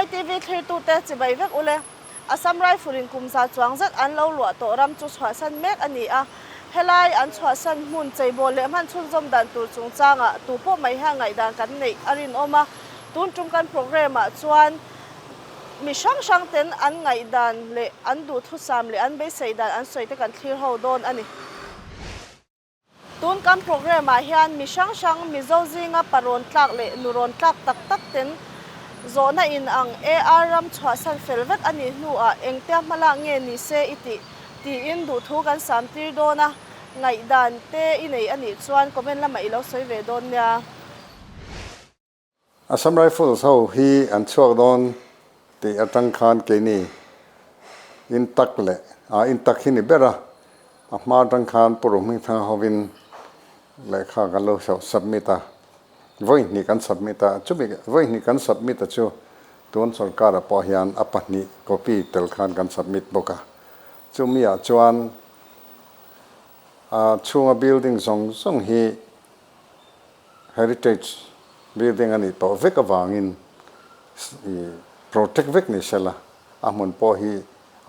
Zomawi TV thlirtute chibai vek ule. Assam Rifle in kum za chuang zet an lo luah tawh ram chu chhuahsan mek a ni a. Helai an chhuahsan hmun cheibawl leh hman chhunzawm dan tur chungchangah tu pawh mai hian ngaihdan kan neih a rinawm a. Tun tum kan programme ah chuan mi hrang hrang ten an ngaihdan leh an duhthusam leh an beisei dan an sawi te kan thlir ho dawn a ni. Tun kan programme ah hian mi hrang hrang Mizo zinga parawn tlak leh nurawn tlak tak tak ten zawhna in ang AR ram chhuahsan fel vek a nih hnuah engtia hmalak nge ni se i tih tiin duhthu kan sam tir dawn a, ngaihdan te i nei a nih chuan comment lamah i lo sawi ve dawn nia. Assam Rifles ho hi an chhuak dawn tih atang khan keini intak leh ah intak hi ni ber a, a hma atang khan Pu Ruhmingthanga hovin lehkha kan lo submit a, vawi hnih kan submit a, chumi vawi hnih kan submit a chu tun sorkar ah pawh hian a pahnih copy tel khan kan submit bawk a, chumi ah chuan a chhunga building zawng zawng hi Heritage building a nih tawh vek avangin i protect vek ni sela, a hmun pawh hi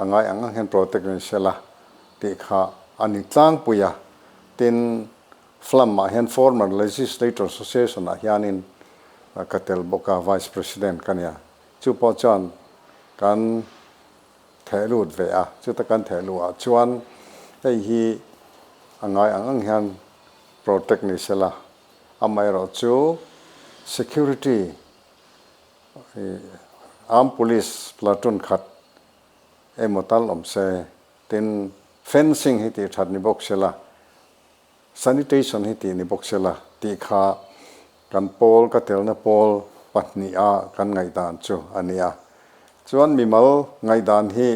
a ngai ang ang hian protect ni sela tih kha a ni tlangpui a. Tin, FLAM ah hian Former Legislator Association ah hianin ka tel bawk a, Vice President ka nia. Chu pawh chuan kan theh lut ve a, chuta kan theh luh ah chuan hei hi a ngai ang ang hian Protect ni sela, amaherawh chu security armed police platoon khat emaw tal awm se, tin fencing hi tih that ni bawk sela, sanitation hi tih ni bawk sela tih kha kan pawl ka telna pawl pahniha kan ngaihdan chu a ni a. Chuan mimal ngaihdan hi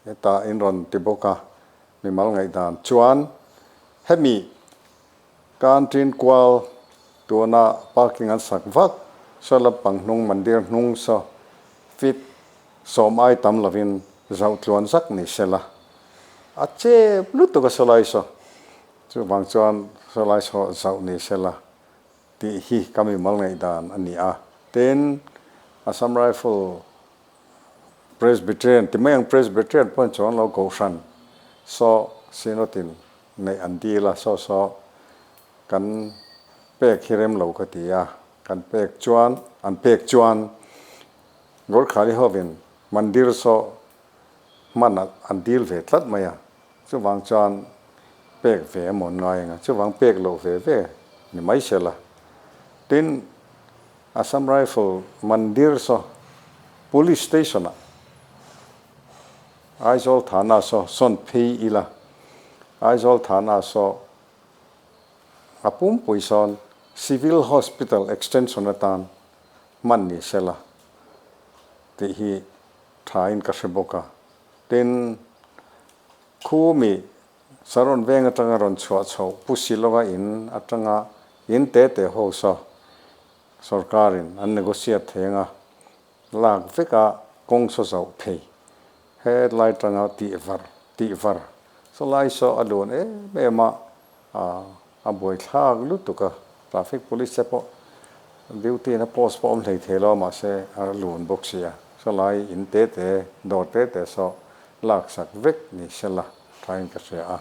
hetah in rawn ti bawk a, mimal ngaihdan chuan hemi canteen kual tuna parking an sak vak saw lampang hnung mandir hnung saw feet sawm ai tam lovin zauh tluan zak ni sela a chep lutuk a sawlai saw chuvang chuan sawlai saw zauh ni sela tih hi ka mimal ngaihdan a ni a tin Assam Rifle Presbyterian ti mai ang Presbyterian pawhin chuan lo kohhran saw Synod-in neih an dil a, saw saw kan pek hi rem lo ka ti a, kan pek chuan an pek chuan Gorkhali hovin mandir saw hman an dil ve tlat mai a, chuvang chuan pek ve emaw an ngai ang a, chuvang pek loh ve ve ni mai se la. Tin, Assam Rifle mandir saw Police Station ah Aizawl Thana saw sawn phei ila, Aizawl Thana saw a pumpui sawn Civil Hospital extension atan hman ni sela tih hi thain ka hre bawk a. Tin, khu mi Saron veng atanga rawn chhuah chhoh Pu Silova in atanga in te te ho saw sorkarin an negotiate thei anga lak veka kawng saw zauh thei he lai tanga tih var tih var saw lai saw a luan em em a a buaithlak lutuk a traffic police te pawh duty na post pawh awm hlei thei lo mahse a lun bawk si a saw lai in te te dawr te te saw laksak vek ni sela thain ka hria a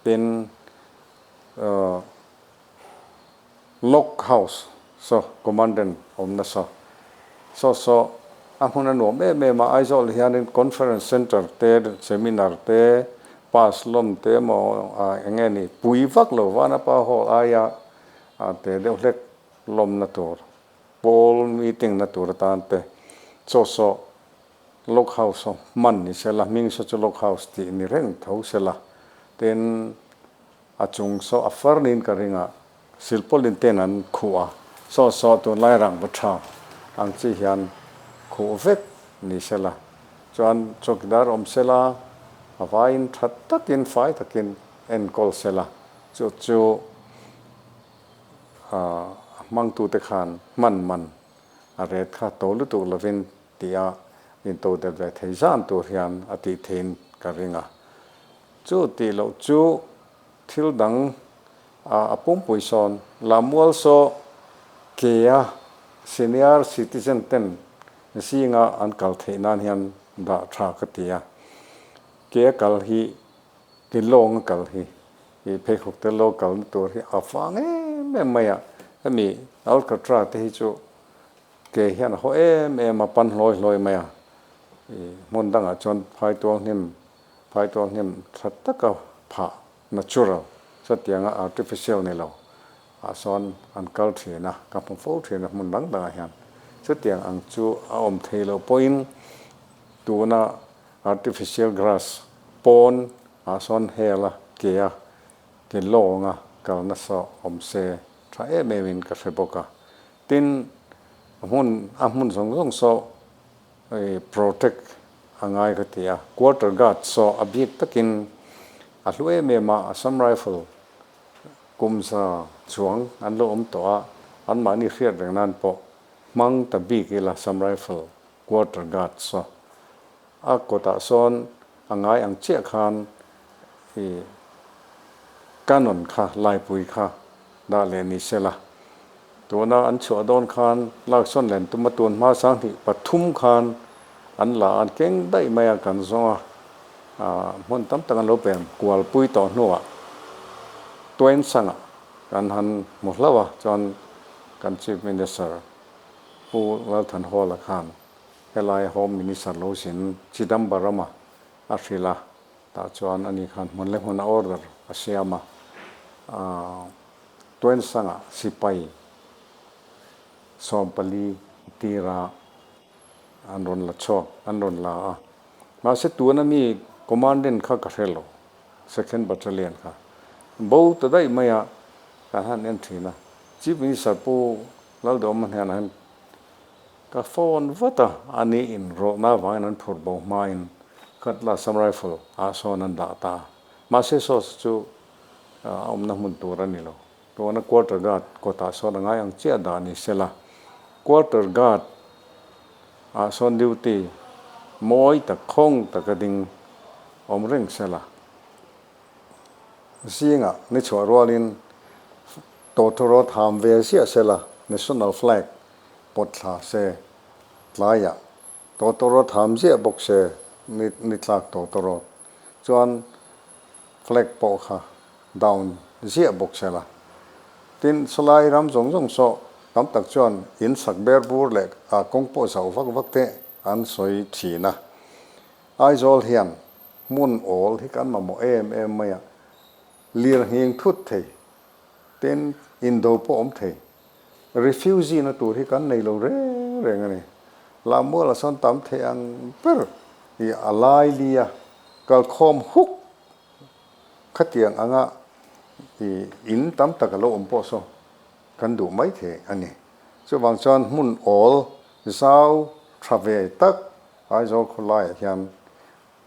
tin Lock house saw commandant awm nasa saw saw a hmun a nuam em em a Aizawl hianin conference centre te seminar te pass lawm te emaw eng nge ni pui vak lo vanapa hall aia te deuh hlek lawmna tur pawl meeting na tur atan te chaw saw Log house saw hman ni sela hming saw chu log house tih ni reng tho sela tin A chung saw a far niin ka ring a, silpawlin ten an khuh a, saw saw tunlai rang va tha ang chi hian khuh vek ni sela, chuan chawkidar awm sela, a vaiin tha takin fai takin enkawl sela, chu chu a hmangtute khan hman man a ret kha to lutuk lovin tia into del ve thei zan tur hian a tih theiin ka ring a. Chu tih loh chu thil dang a pumpui sawn Lamual saw kea senior citizen ten Zinga an kal theih nan hian dah tha ka ti a. Ke a kal hi, ke lawng a kal hi, ih pheikhawk te lo kalna tur hi a vang em em mai a. Hemi Alcatra te hi chu ke hian a haw em em a, pan hlawi hlawi mai a. Ih hmun dangah chuan phaitual hnim, phaitual hnim tha taka phah natural chutianga artificial ni lo ah sawn an kal thin a, ka hmu fo thin a hmun dang dangah hian. Chutiang ang chu a awm thei loh pawhin tuna artificial grass pawn ah sawn hel a, ke a, ke lawnga kal nasa awm se tha em em in ka hre bawk a. Tin, a hmun a hmun zawng zawng saw Protect a ngai ka ti a, quarter guard saw a bik takin a hlu em em a, Assam Rifle kum za chuang an lo awm tawh a, anmahni hriat reng nan pawh hmang ta bik ila Assam Rifle quarter guard saw a kawtah sawn a ngai ang chiah khan i cannon kha laipui kha dah leh ni sela. Tuna an chhuah dawn khan laksawn len tum a tun hma 2003 khan an la an keng daih mai a kan zawng a, ah hmun tam tak an lo pem kualpui tawh hnuah Tuensangah kan han hmu hlauh a chuan kan Chief Minister Pu Lalthanhawla khan helai Home Minister lo zin Chidambarama a hrilh a, tah chuan ani khan hmun leh hmun a order a siam a, ah. Tuensanga sipai 14 tira an rawn la chhuak, an rawn la a. Mahse tuna mi commandant kha ka hre lo, second battalion kha. Bo ta daih mai a, kan han en thin a. Chief Minister Pu Lalduhawma hnenah hian ka phone vat a, ani in rawhna avangin an phur bo hmain Khatla Assam Rifle ah sawn an dah ta a. Mahse saw chu a awmna hmun tur a ni lo. Tuna quarter guard kawtah sawn a ngai ang chiah dah ni se la, quarter guard ah sawn duty mawi tak khawng taka ding awm reng se la. Zingah ni chhuah rualin tawtawrawt ham ve ziah se la, national flag pawt thla se, tlaiah tawtawrawt ham ziah bawk se ni tlak tawtawrawt chuan Flag pawh kha down ziah bawk se la. Tin, sawlai ram zawng zawng saw tam tak chuan in sak ber bur leh ah kawng pawh zauh vak vak te an sawi thin a. Aizawl hian hmun awl hi kan mamawh em em mai a, lir nghing thut thei, tin indo pawh awm thei. Refugee na tur hi kan nei lo reng reng a ni. Lammuala sawn tam thei ang ber i a lai li a, kalkhawm huk khatiang anga i in tam tak a lo awm pawh saw kan duh mai thei a ni. Chuvang chuan hmun awl zau tha ve tak Aizawl khawlaiah hian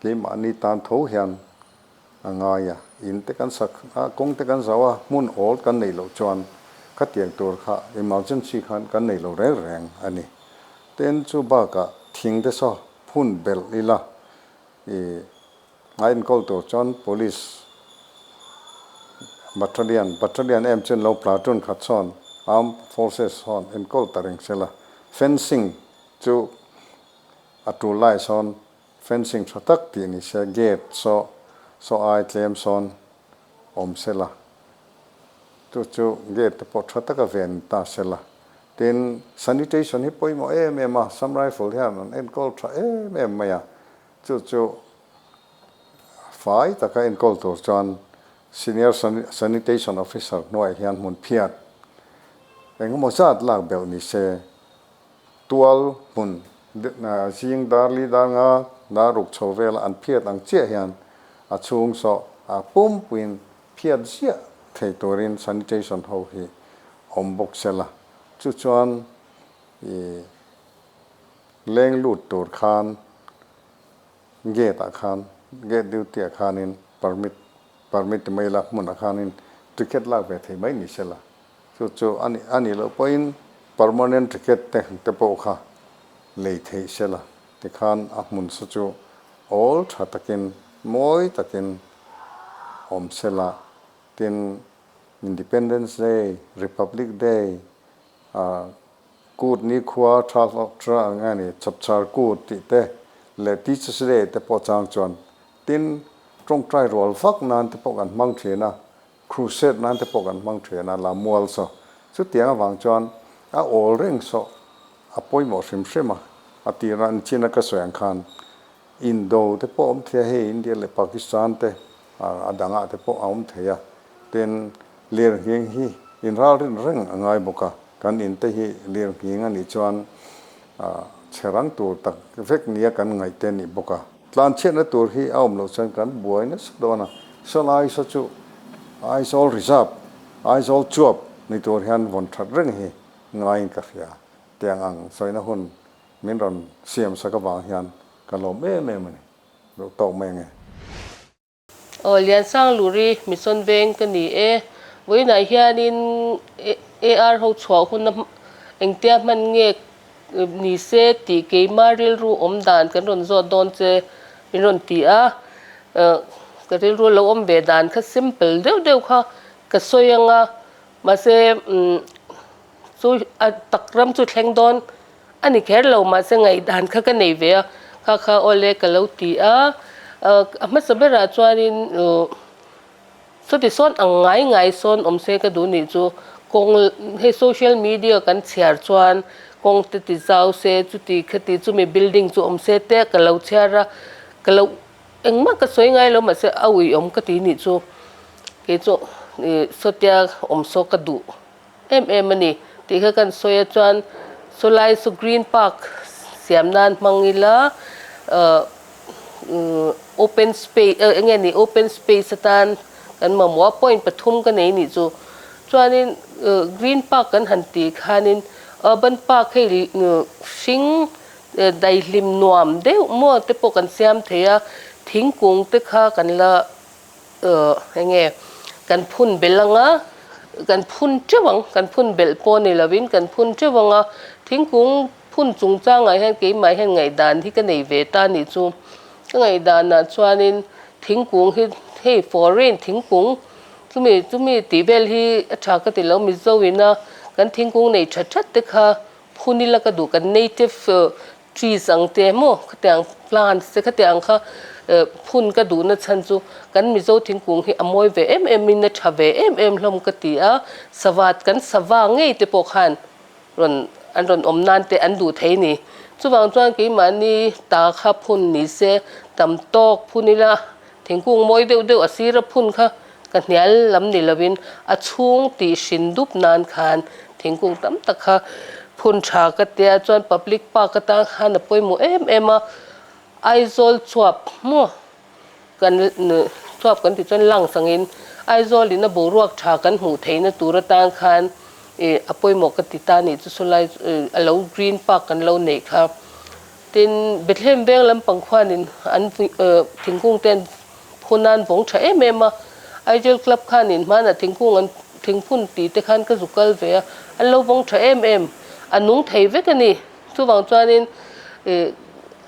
Keimahni tan tho hian a ngai a, in te kan sak a, kawng te kan zau a, hmun awl kan neih loh chuan khatiang tur kha emergency khan kan nei lo reng reng a ni. Tin, chu bakah thing te saw phun belh ila i a enkawl tur chuan police battalion, battalion em chuan lo platoon khat sawn armed forces sawn enkawl ta reng sela, fencing chu a tul lai sawn Fencing tha tak tih ni se, gate saw saw ai tlem sawn awm se la, chu chu gate te pawh tha taka ven ta se la. Tin, sanitation hi pawimawh em em a, Assam Rifle hian an enkawl tha em em mai a, chu chu fai taka enkawl tur chuan Senior Sanitation Officer hnuaiah hian hmun phiat engemaw zat lak belh ni se, Tual hmun zing dar li dar nga dar ruk chho vela an phiat ang chiah hian a chhung saw a pumpuiin phiat ziah thei turin sanitation ho hi awm bawk se la. Chu chuan i leng lut tur khan gate ah khan gate duty ah khanin permit permit ti mai la hmunah khanin ticket lak ve thei mai ni se la. Chu chu a nih loh pawhin permanent ticket te te pawh kha lei theih se la, tikhan a hmun saw chu awl tha takin mawi takin awm se la, tin Independence Day, Republic Day ah. Kut nikhua tha hlawk tha ang a ni, Chapchar Kut tih te leh Teachers Day te pawh chang chuan tin tawngtai rual vak nan te pawh kan hmang thin a, Crusade nan te pawh kan hmang thin a, Lamual saw chutiang avang chuan a awl reng saw a pawimawh hrim hrim a, a tirah an chin a ka sawi ang khan Indo te pawh a awm thei a, hei India leh Pakistan te a dangah te pawh a awm thei a, tin lirnghing hi inralrin reng a ngai bawk a, kan in te hi lirnghing a nih chuan chhe rang tur tak vek nia kan ngaih te a nih bawk a. Tlanchhiatna tur hi a awm loh chuan kan buai nasa dawn a, sawlai saw chu Aizawl Reserve, Aizawl chuap ni tur hian vawn that reng hi ngaiin ka hria, tiang ang sawina hun Min rawn siam sak avang hian ka lawm em em a ni. Duh tawk mai ange. Aw Liansang Luri Mission Veng ka ni e. Vawiinah hianin AR ho chhuah huna engtia hman nge ni se tih keima rilru awm dan kan rawn zawt dawn che min rawn ti a. Ka rilru lo awm ve dan kha simple deuh deuh kha ka sawi ang a, mahse chu a tak ram chu thleng dawn A ni kher lo, mahse ngaihdan kha ka nei ve a, kha kha awle ka lo ti a, a hmasa berah chuanin sawti sawn ang ngai ngai sawn awm se ka duh nih chu kawng hei social media kan chhiar chuan kawng te ti zau se chuti khati chumi building chu awm se te ka lo chhiar a, ka lo engmah ka sawi ngai lo mahse a uiawm ka ti nih chu kei chu sawtia awm saw ka duh. Em em a ni tih kha kan sawi a chuan sawlai chu green park siam nan hmang ila open space eng nge ni open space atan kan mamawh a point pathum ka nei nih chu chuanin green park kan han tih khanin urban park hei hring daihlim nuam deuh maw te pawh kan siam thei a thingkung te kha kan la Eng nge kan phun belh ang a, kan phun teuh ang, kan phun belh pawh ni lovin kan phun teuh ang a, thingkung phun chungchangah hian keimah hian ngaihdan hi ka nei ve ta nih chu. Ka ngaihdanah chuanin thingkung hi hei foreign thingkung chumi chumi tih vel hi a tha ka ti lo Mizo ina kan thingkung nei tha that te kha phun ila ka duh kan native Trees ang te maw khatiang plants te khatiang kha phun ka duhna chhan chu kan Mizo thingkung hi a mawi ve em em in a tha ve em em hlawm ka ti a, savat kan sava ngei te pawh khan rawn an rawn awm nan te an duh thei ni. Chuvang chuan keimahni ta kha phun ni se tam tawk phun ila thingkung mawi deuh deuh a sira phun kha ka hnial lam ni lovin a chhung tih hrin dup nan khan thingkung tam tak kha phun tha ka tia chuan public park atang khan a pawimawh em em a, Aizawl chuap maw kan chuap kan tih chuan lungs angin Aizawl in a boruak tha kan hmuh theihna tur atang khan ih a pawimawh ka ti ta nih chu sawlai a lo green park kan lo neih kha. Tin, Bethlehem veng lampang khuanin an thingkung te an phun a, an vawng tha em em a. Aijal Club khanin hmanah thingkung an thingphun tih te khan ka zu kal ve a, an lo vawng tha em em, a nung thei vek a ni. Chuvang chuanin ih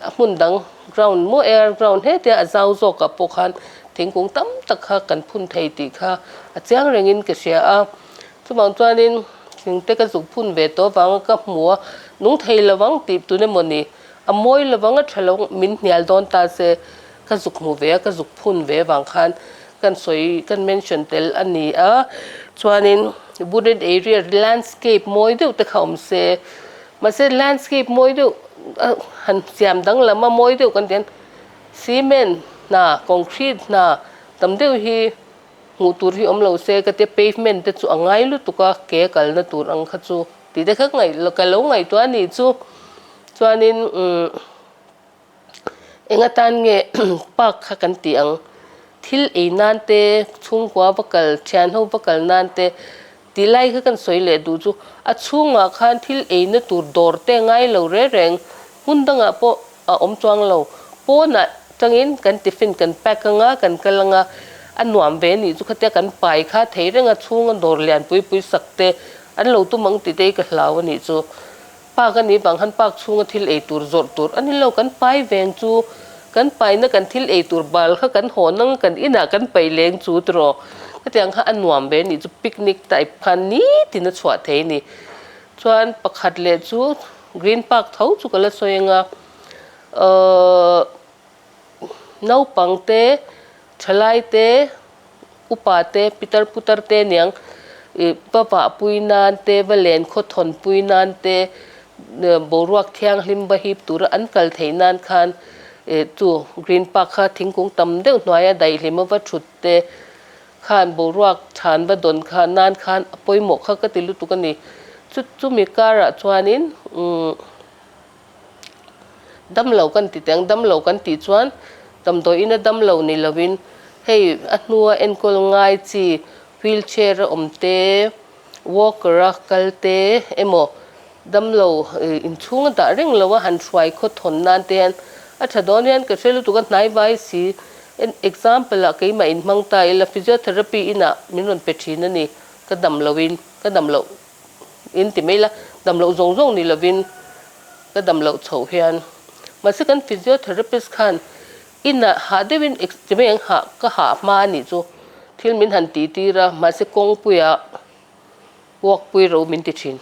a hmun dang ground maw air ground hetia a zau zawkah pawh khan thingkung tam tak kha kan phun thei tih kha a chiang rengin ka hria a. Chuvang chuanin thingte ka zuk phun ve tawh avanga ka hmu a, nung thei lovang tih tun emaw ni, a mawi lovang a tha lo min hnial dawn ta se ka zuk hmu ve a, ka zuk phun ve avang khan kan sawi kan mention tel a ni a. Chuanin wooded area landscape mawi deuh te kha awm se, mahse landscape mawi deuh han siam danglam a mawi deuh kan tih hian cement hna concrete hna tam deuh hi Hmuh tur hi awm lo se ka tia pavement te chu a ngai lutuk a, ke kalna tur ang kha chu tih te kha ngaih ka lo ngaihtuah a nih chu. Chuanin umm eng atan nge park kha kan tih ang, thil ei nan te, chhungkua va kal, thian ho va kal nan te tih lai kha kan sawi leh duh chu a chhungah khan thil eina tur dawr te ngai lo reng reng hmun dangah pawh a awm chuang lo. Pawnah tangin kan tiffin kan pack anga kan kal anga a nuam ve nih chu khatia kan pai kha thei reng a chhunga dawr lian pui pui sak te an lo tum ang tih te hi ka hlau a nih chu. Park a nih vang khan park chhunga thil ei tur zawrh tur a ni lo kan pai veng chu kan paina kan thil ei tur bal kha kan hawn ang kan inah kan pai leng chu tiraw khatiang kha a nuam ve nih chu picnic type khan nitin a chhuah thei a ni. Chuan pakhat leh chu Green Park tho chu ka la sawi ang a, ahh naupang te, thalai te, upa te, pitar putar te aniang ih va vahpui nan te, va len khaw thawnpui nan te, boruak thianghlim va hip tura an kal theih nan khan ih chu Green Park kha thingkung tam deuh hnuaia daihlim a va thut te Khan boruak chhan va dawn kha nan khan a pawimawh kha ka ti lutuk a ni. Chu chumi karah chuanin umm damlo kan ti teh ang, damlo kan tih chuan damdawiin a damlo ni lovin hei a hnua enkawl ngai chi wheelchair a awm te, walker a kal te emaw damlo inchhung a dah reng lo a han hruai khaw thawn nan te hian a tha dawn hian ka hre lutuk a hnai vai si. Example ah keimah in hmang ta ila physiotherapy inah min rawn pe thin a ni ka dam loh in ka dam loh in ti mai ila dam loh zawng zawng ni lovin ka dam loh chhoh hian mahse kan physiotherapist khan inah hah deuhin ti mai ang hah ka hah hma a nih chu thil min han tih tir a mahse kawngpuiah Walkpui ro min ti thin.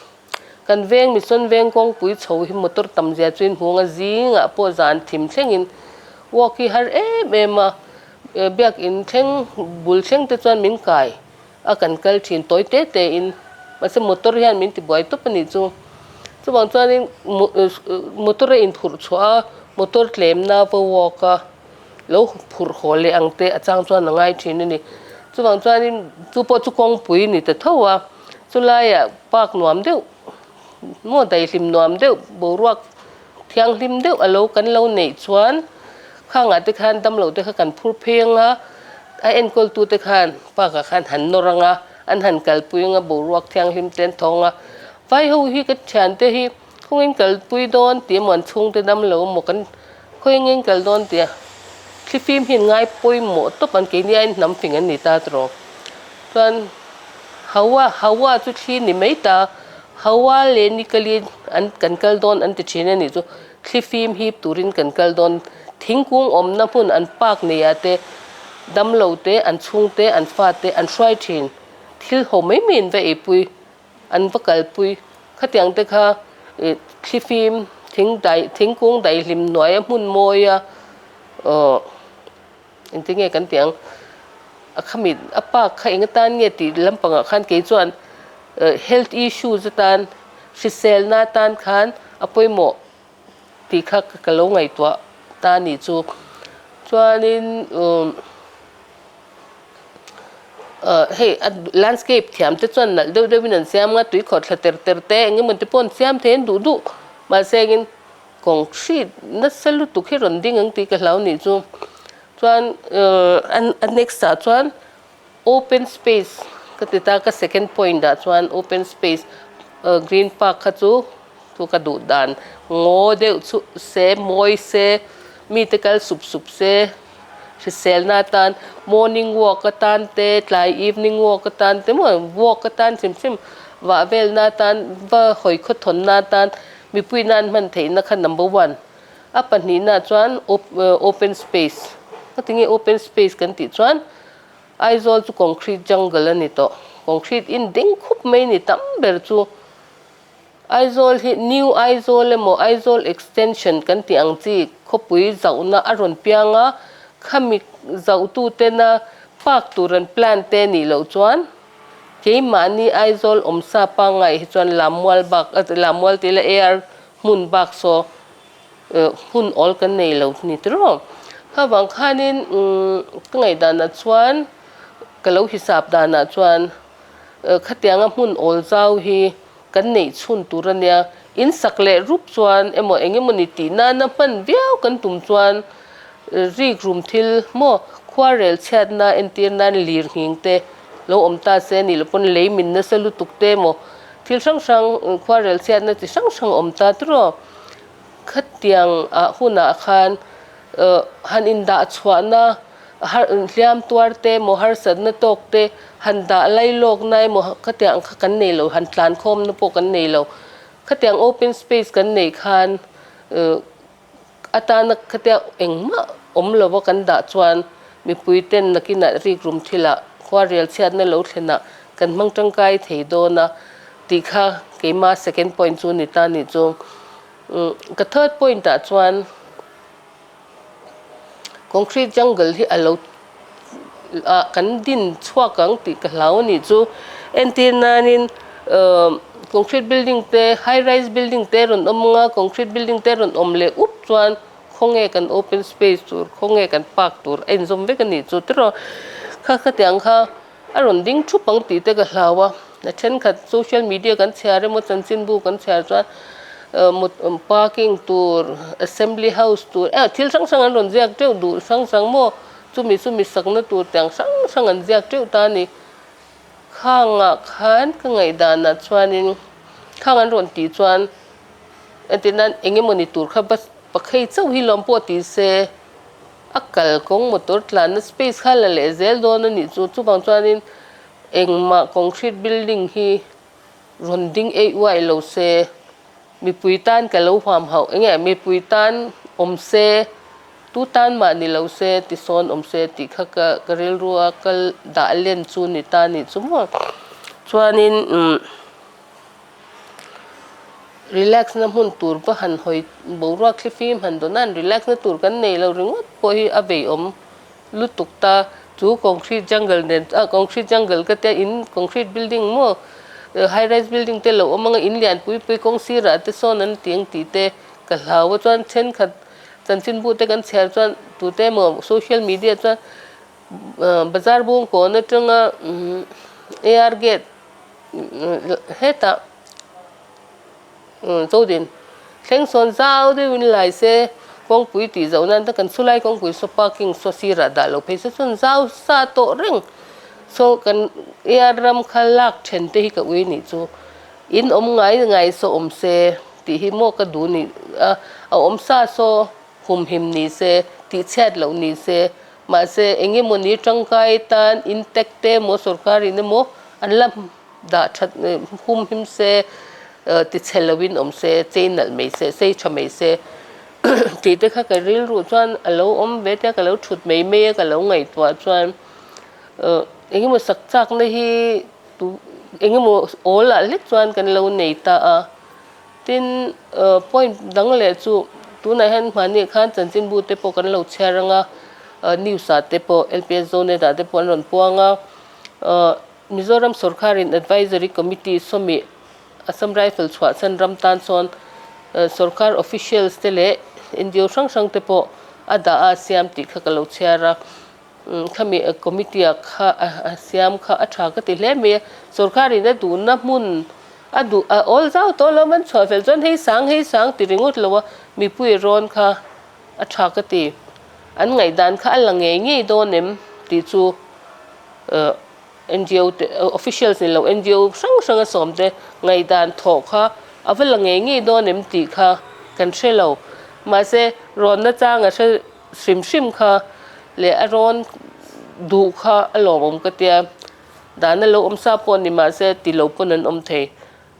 Kan veng Mission veng kawngpui chho hi motor tam zia chu in hung a, zingah pawh zan thim thlengin walk hi har em em a, biakin thleng bul thleng te chuan min kai a kan kal thin tawi te te in, mahse motor hian min ti buai tawp a nih chu. Chuvang chuanin motor a inphurh chhuah a, motor tlemna va walk a. Lo phurh haw leh ang te a chang chuan a ngai thin a ni. Chuvang chuanin chu pawh chu kawngpui ni ta tho a, chulaiah park nuam deuh maw daihlim nuam deuh boruak thianghlim deuh a lo kan lo neih chuan khangah te khan damlo te kha kan phur phei ang a, a enkawltu te khan park ah khan han nawr ang a, an han kalpui ang a boruak thianghlim te an thawng a. Vai ho hi ka thiante hi Khawngin kalpui dawn tih emaw an chhungte damlo emaw kan khawingin kal dawn tih a thlifim hian ngai pawimawh tawp an keini aiin hnam fing an ni ta tawh. Chuan Hawa Hawa chu thli ni mai ta Hawa leh Nikali an kan kal dawn an ti thin a nih chu thlifim hip turin kan kal dawn thingkung awmna hmun an park nei ah te damlo te an chhungte an fate an hruai thin thil ho mai mai an va eipui. An va kalpui. Khatiang te kha ih thlifim thing dai thingkung daihlim hnuaia hmun mawia aw engtin nge kan tih ang a khami a park kha eng atan nge tih lampangah khan kei chuan health issues atan hriselna atan khan a pawimawh tih kha ka lo ngaihtuah ta a nih chu. Chuanin umm ah hei a landscape thiam te chuan nalh deuh deuhin an siam a, tui khawh thla ter ter te eng emaw te pawh an siam thei an duh duh. Mahse engin concrete nasa lutuk hi rawn ding ang tih ka hlau nih chu. Chuan a next ah chuan open space ka ti ta ka second point ah chuan open space green park kha chu chu ka duh dan ngaw deuh chu se mawi se mite kal sup sup se hriselna atan morning walk atan te tlai evening walk atan te maw walk atan hrim hrim vah velna atan va hawi khawthawnna atan mipui nan hman theihna kha number one a pahnihna chuan open space ka ti nge open space kan tih chuan. Aizawl chu concrete jungle a ni tawh. Concrete in ding khup mai ni tam ber chu. Aizawl hi New Aizawl emaw Aizawl Extension kan tih ang chi khawpui zauhna a rawn piang a, khami zauhtutena park tur an plan te nih loh chuan keimahni Aizawl awmsa pangngai hi chuan Lammual bak Lammual tih ila AR hmun bak saw hun awl kan nei lo ni tiraw. Kha vang khanin ka ngaihdanah chuan ka lo hisap danah chuan khatianga hmun awl zau hi kan neih chhun tur a nia. In sak leh rup chuan emaw eng emawni tih nana hman viau kan tum chuan rik rum thil maw khuarel chhiatna entir nan lir nghing te lo awm ta se nih loh pawn lei min nasa lutuk te emaw thil hrang hrang khuarel chhiatna chi hrang hrang awm ta tiraw. Khatiang ah hunah khan han indah chhuahna har hliam tuar te emaw harsatna tawk te han dah lai lawkna emaw khatiang kha kan nei lo han tlan khawmna pawh kan nei lo. Khatiang open space kan neih khan atana khatia engmah awm lova kan dah chuan mipui ten nakinah rikrum thilah khuarel chhiatna lo thlenah kan hmang tangkai thei dawn a. Tih kha keima second point chu ni ta nih chu. Ka third point ah chuan concrete jungle hi a lo ah kan din chhuak ang tih ka hlau a nih chu. Entir nanin concrete building te high rise building te rawn awm anga concrete building te rawn awm leh up chuan khawnge kan open space tur khawnge kan park tur a inzawm vek a nih chu tiraw. Kha khatiang kha. A rawn ding thup ang tih te ka hlau a, a thenkhat social media kan chhiar emaw chanchinbu kan chhiar chuan parking tur, assembly house tur eh thil hrang hrang an rawn ziak teuh duh hrang hrang maw chumi chumi sakna tur te ang hrang hrang an ziak teuh ta a ni. Khangah khan ka ngaihdanah chuanin khang an rawn tih chuan entir nan eng emawni tur kha bus pakhei chauh hi lawm pawh ti se. A kal kawng motor tlanna space kha la leh zel dawn a nih chu. Chuvang chuanin engmah concrete building hi rawn ding eih uaih lo se, mipui tan ka lo huam hauh enge mipui tan awm se, tu tan mah ni lo se ti sawn awm se tih kha ka ka rilru a kal dah len chu ni ta nih chu maw. Chuanin umm. Relax na hmun tur va han hawi boruak thli fim han dawn a, relax na tur kan nei lo ringawt pawh hi a vei awm lutuk ta. Chu concrete jungle nen ah concrete jungle ka tia in concrete building maw high rise building te lo awm anga in lian pui pui kawng sirah te sawn an ti ang tih te ka hlau a chuan thenkhat chanchinbu te kan chhiar chuan tute emaw social media chuan bazar bung kawn atanga ar gate Hetah Zodin thleng sawn zau deuhin lai se kawngpui tih zoh nan te kan chulai kawngpui saw parking saw sirah dah lo phei se chuan zau sa tawh reng saw kan air ram kha lak then te hi ka ui nih chu in awm ngai ngai saw awm se tih hi maw ka duh nih a a awm sa saw humhim ni se tih chhiat loh ni se Mahse, eng emawni tangkai tan intact te emaw sorkarin emaw an la dah that hum him se, ti chhe loin awm se, chei nalh mai se, sei tha mai se tih te kha ka rilru chuan a lo awm ve tia ka lo thut mai mai a ka lo ngaihtuah chuan eng emaw sak chakna hi tu eng emaw awl ah hlek chuan kan lo nei ta a. Tin, point dang leh chu tunah hian hmahni khan chanchinbu te pawh kan lo chhiar ang a, news ah te pawh LPS Zonet ah te pawh an rawn puang a, Mizoram sorkarin Advisory Committee sawmi Assam Rifle chhuahchhan ram tan chuan sorkar officials te leh NGO hrang hrang te pawh a dah a siam tih kha ka lo chhiar a. Khami committee ah kha a siam kha a tha ka ti hle mai a, sorkarin a duhna hmun a duh a awl zau tawh lo man chhuah fel chuan hei sang hei sang ti ringawt lo a, mipui rawn kha a tha ka ti. An ngaihdan kha a la ngei ngei dawn em tih chu NGO te officials ni lo NGO hrang hrang a sawm te ngaihdan thawh kha a va la ngei ngei dawn em tih kha kan hre lo. Mahse rawnna chang a hre Hrim hrim kha leh a rawn duh kha a lawmawm ka tia, dahna lo awm sa pawh ni mahse ti lo pawn an awm thei,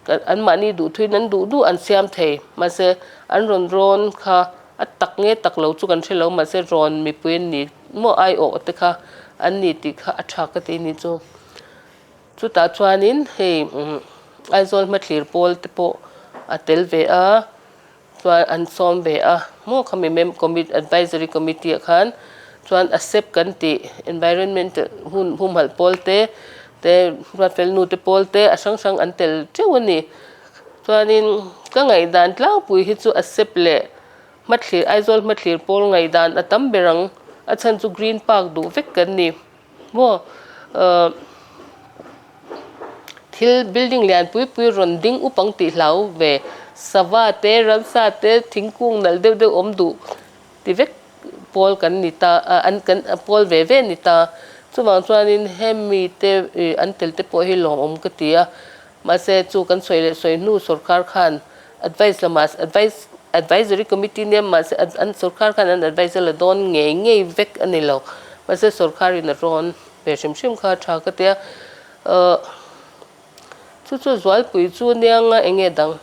anmahni duh thuin an duh duh an siam thei, mahse an rawn rawn kha a tak nge tak lo chu kan hre lo mahse rawn mipui an ni maw aiawh te kha an ni tih kha a tha ka ti ni chu. Chutah chuanin hei Aizawl hmathlir pawl te pawh a tel ve a. Chuan an sawm ve a, maw khami mem commit advisory committee ah khan chuan ASEP kan tih environment hun humhalh pawl te te ruatfel nu te pawl te a hrang hrang an tel teuh a ni. Chuanin ka ngaihdan tlangpui hi chu ASEP leh hmathlir Aizawl hmathlir pawl ngaihdan a tam ber ang a chhan chu green park duh vek kan ni. Maw thil building lian pui pui rawn ding up ang tih hlau ve sava te ramsa te thingkung nalh deuh deuh awm duh ti vek pawl kan ni ta a an kan pawl ve ve ni ta chuvang chuanin hemi te ih an tel te pawh hi lawmawm ka ti a mahse chu kan sawi leh sawi hnu sorkar khan advice lamah advice advisory committee nia mahse an sorkar khan an advice a la dawn ngei ngei vek a ni lo mahse sorkar in a rawn ve hrim hrim kha a tha ka tia ahh chu chu zualpui chu nia nga eng nge dang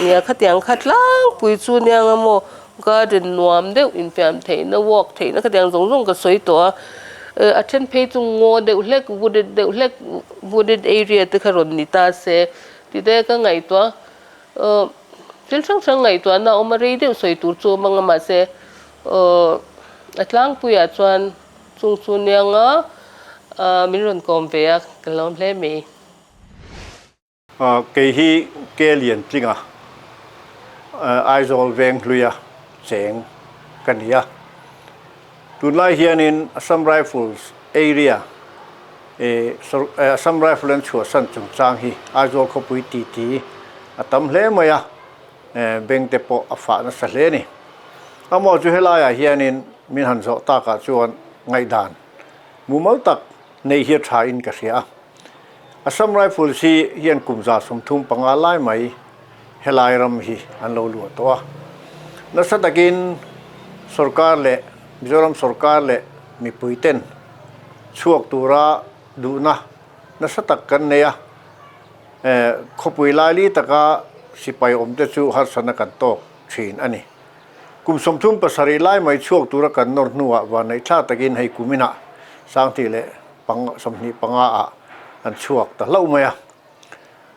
nia khatiang kha tlangpui chu nia nga maw garden nuam deuh infiam theihna walk theihna khatiang zawng zawng ka sawi tawh a. A then phei chu ngaw deuh hlek wooded deuh hlek wooded area te kha rawn ni ta se tih te ka ngaihtuah a. Thil hrang hrang ngaihtuahna a awm a, rei deuh sawi tur chu a awm ang a mahse a tlangpuiah chuan chung chu nianga min rawn kawm ve a ka lawm hle mai. Kei hi Ke Lian Tlinga, Aizawl Venghluia cheng ka ni a. Tunlai hianin Assam Rifles area, Assam Rifle an chhuahsan chungchang hi Aizawl khawpui titi a tam hle mai a, beng te pawh a fah nasa hle a ni. Amaw chu helaiah hianin min han zawh takah chuan ngaihdan mumal tak nei hi a tha in ka hria a. Assam Rifles hi hian kum 35 lai mai helai ram hi an lo luah tawh a. Nasa takin sorkar leh Mizoram sorkar leh mipui ten chhuak tura duhna nasa tak kan nei a. Khawpui laili taka sipai awmte chu harsatna kan tawk thin a ni. Kum 37 lai mai chhuak tura kan nawr hnuah vanneihthlak takin hei kuminah Sangti leh 25 ah an chhuak ta hlauh mai a.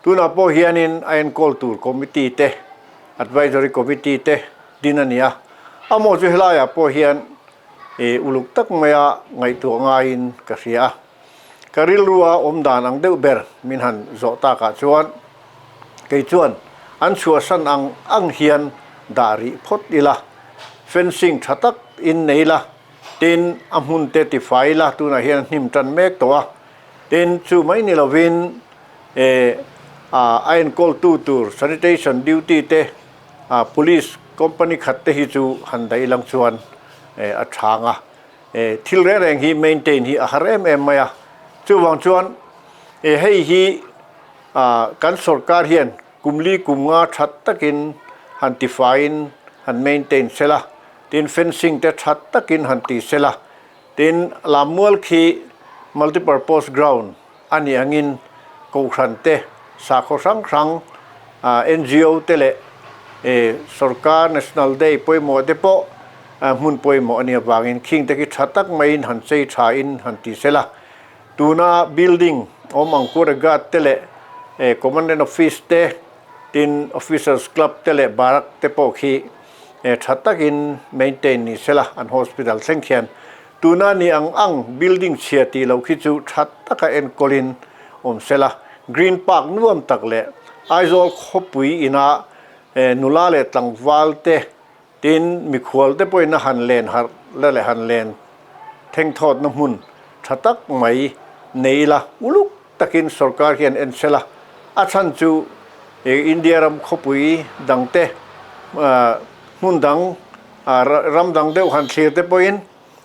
Tunah pawh hianin a enkawl tur committee te, advisory committee te din a ni a. Amaw chu helaiah pawh hian uluk tak maia ngaihtuah ngaiin ka hria a. Ka rilrua awm dan ang deuh ber min han zawh takah chuan kei chuan an chhuahsan ang ang hian dah rih phawt ila, fencing tha tak in nei la, tin a hmun te tifai ila, tunah hian a hnim tan mek tawh a, tin chu mai ni lovin a enkawltu tur sanitation duty te, police company khat te hi chu han daih ilang chuan a tha ang a. Thil reng reng hi maintain hi a har em em mai a, chuvang chuan hei hi kan sorkar hian kum li kum nga that takin han tifaiin han maintain sela, tin fencing te that takin han ti sela, tin Lammual khi multipurpose ground a nih angin Kohhran te, sakhaw hrang hrang, NGO te leh sorkar National Day pawimawh te pawh hmun pawimawh a nih avangin khing te khi tha tak maiin han chei tha in han ti sela. Tuna building awm ang Kura Ghat te leh Commandant Office te, tin Officers Club te leh Barrack te pawh khi tha takin maintain ni sela an hospital thleng khian Tuna ni ang ang building chhia tih loh khi chu tha taka enkawlin awm sela, Green Park nuam tak leh Aizawl khawpui ina nula leh tlangval te tin mikhual te pawhin a han len harh la leh han len thengthawtna hmun tha tak mai nei ila uluk takin sorkar hian en sela, a chhan chu India ram khawpui dangte hmun dang Ram dang deuh han thlir te pawhin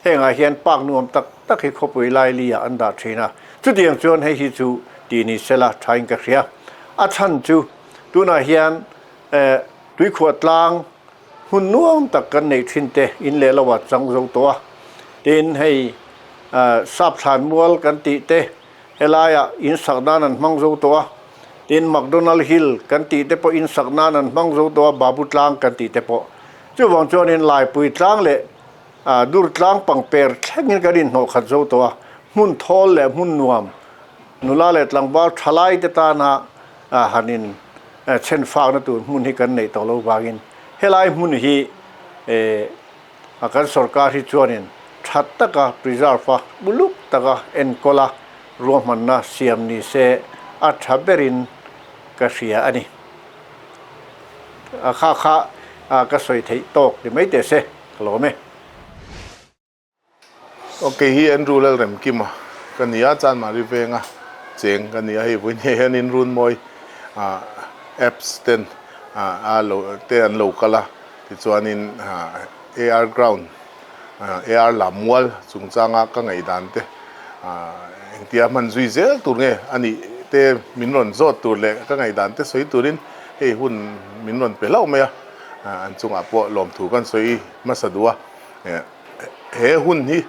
hengah hian park nuam tak tak hi khawpui laili ah an dah thin a, chutiang chuan hei hi chu tih ni sela thain ka hria. A chhan chu tunah hian tuikhuah tlang hmun nuam tak kan neih thin te in leh lo ah chang zo tawh a, tin hei sap thlan mual kan tih te Helaiah in sak nan an hmang zo tawh a, tin McDonald Hill kan tih te pawh in sak nan an hmang zo tawh a, Babu Tlang kan tih te pawh. Chuvang chuanin Laipui Tlang leh Dur Tlang pangper thlengin kan inhnawh khat zo tawh a, hmun thawl leh hmun nuam, nula leh tlangval thalai te tana han in chhen fakna tur hmun hi kan neih tawh lo vangin helai hmun hi A kan sorkar hi chuanin tha taka preserve a, uluk taka enkawl a, ruahmanna siam ni se a tha berin ka hria a ni. A kha kha ka sawi theih tawk ni mai teh se, ka lawm e. Ok hi Andrew Lalremkima ka ni a, Chanmari venga cheng ka ni a, hei vawiin hei hianin Runmawi apps ten a lo te an lo kal a, tichuanin AR ground AR Lammual chungchanga ka ngaihdan te engtia hman zui zel tur nge a nih te min rawn zawt tur leh ka ngaihdan te sawi turin hei hun min rawn pe hlauh mai a, an chungah pawh lawmthu kan sawi hmasa duh a. He hun hi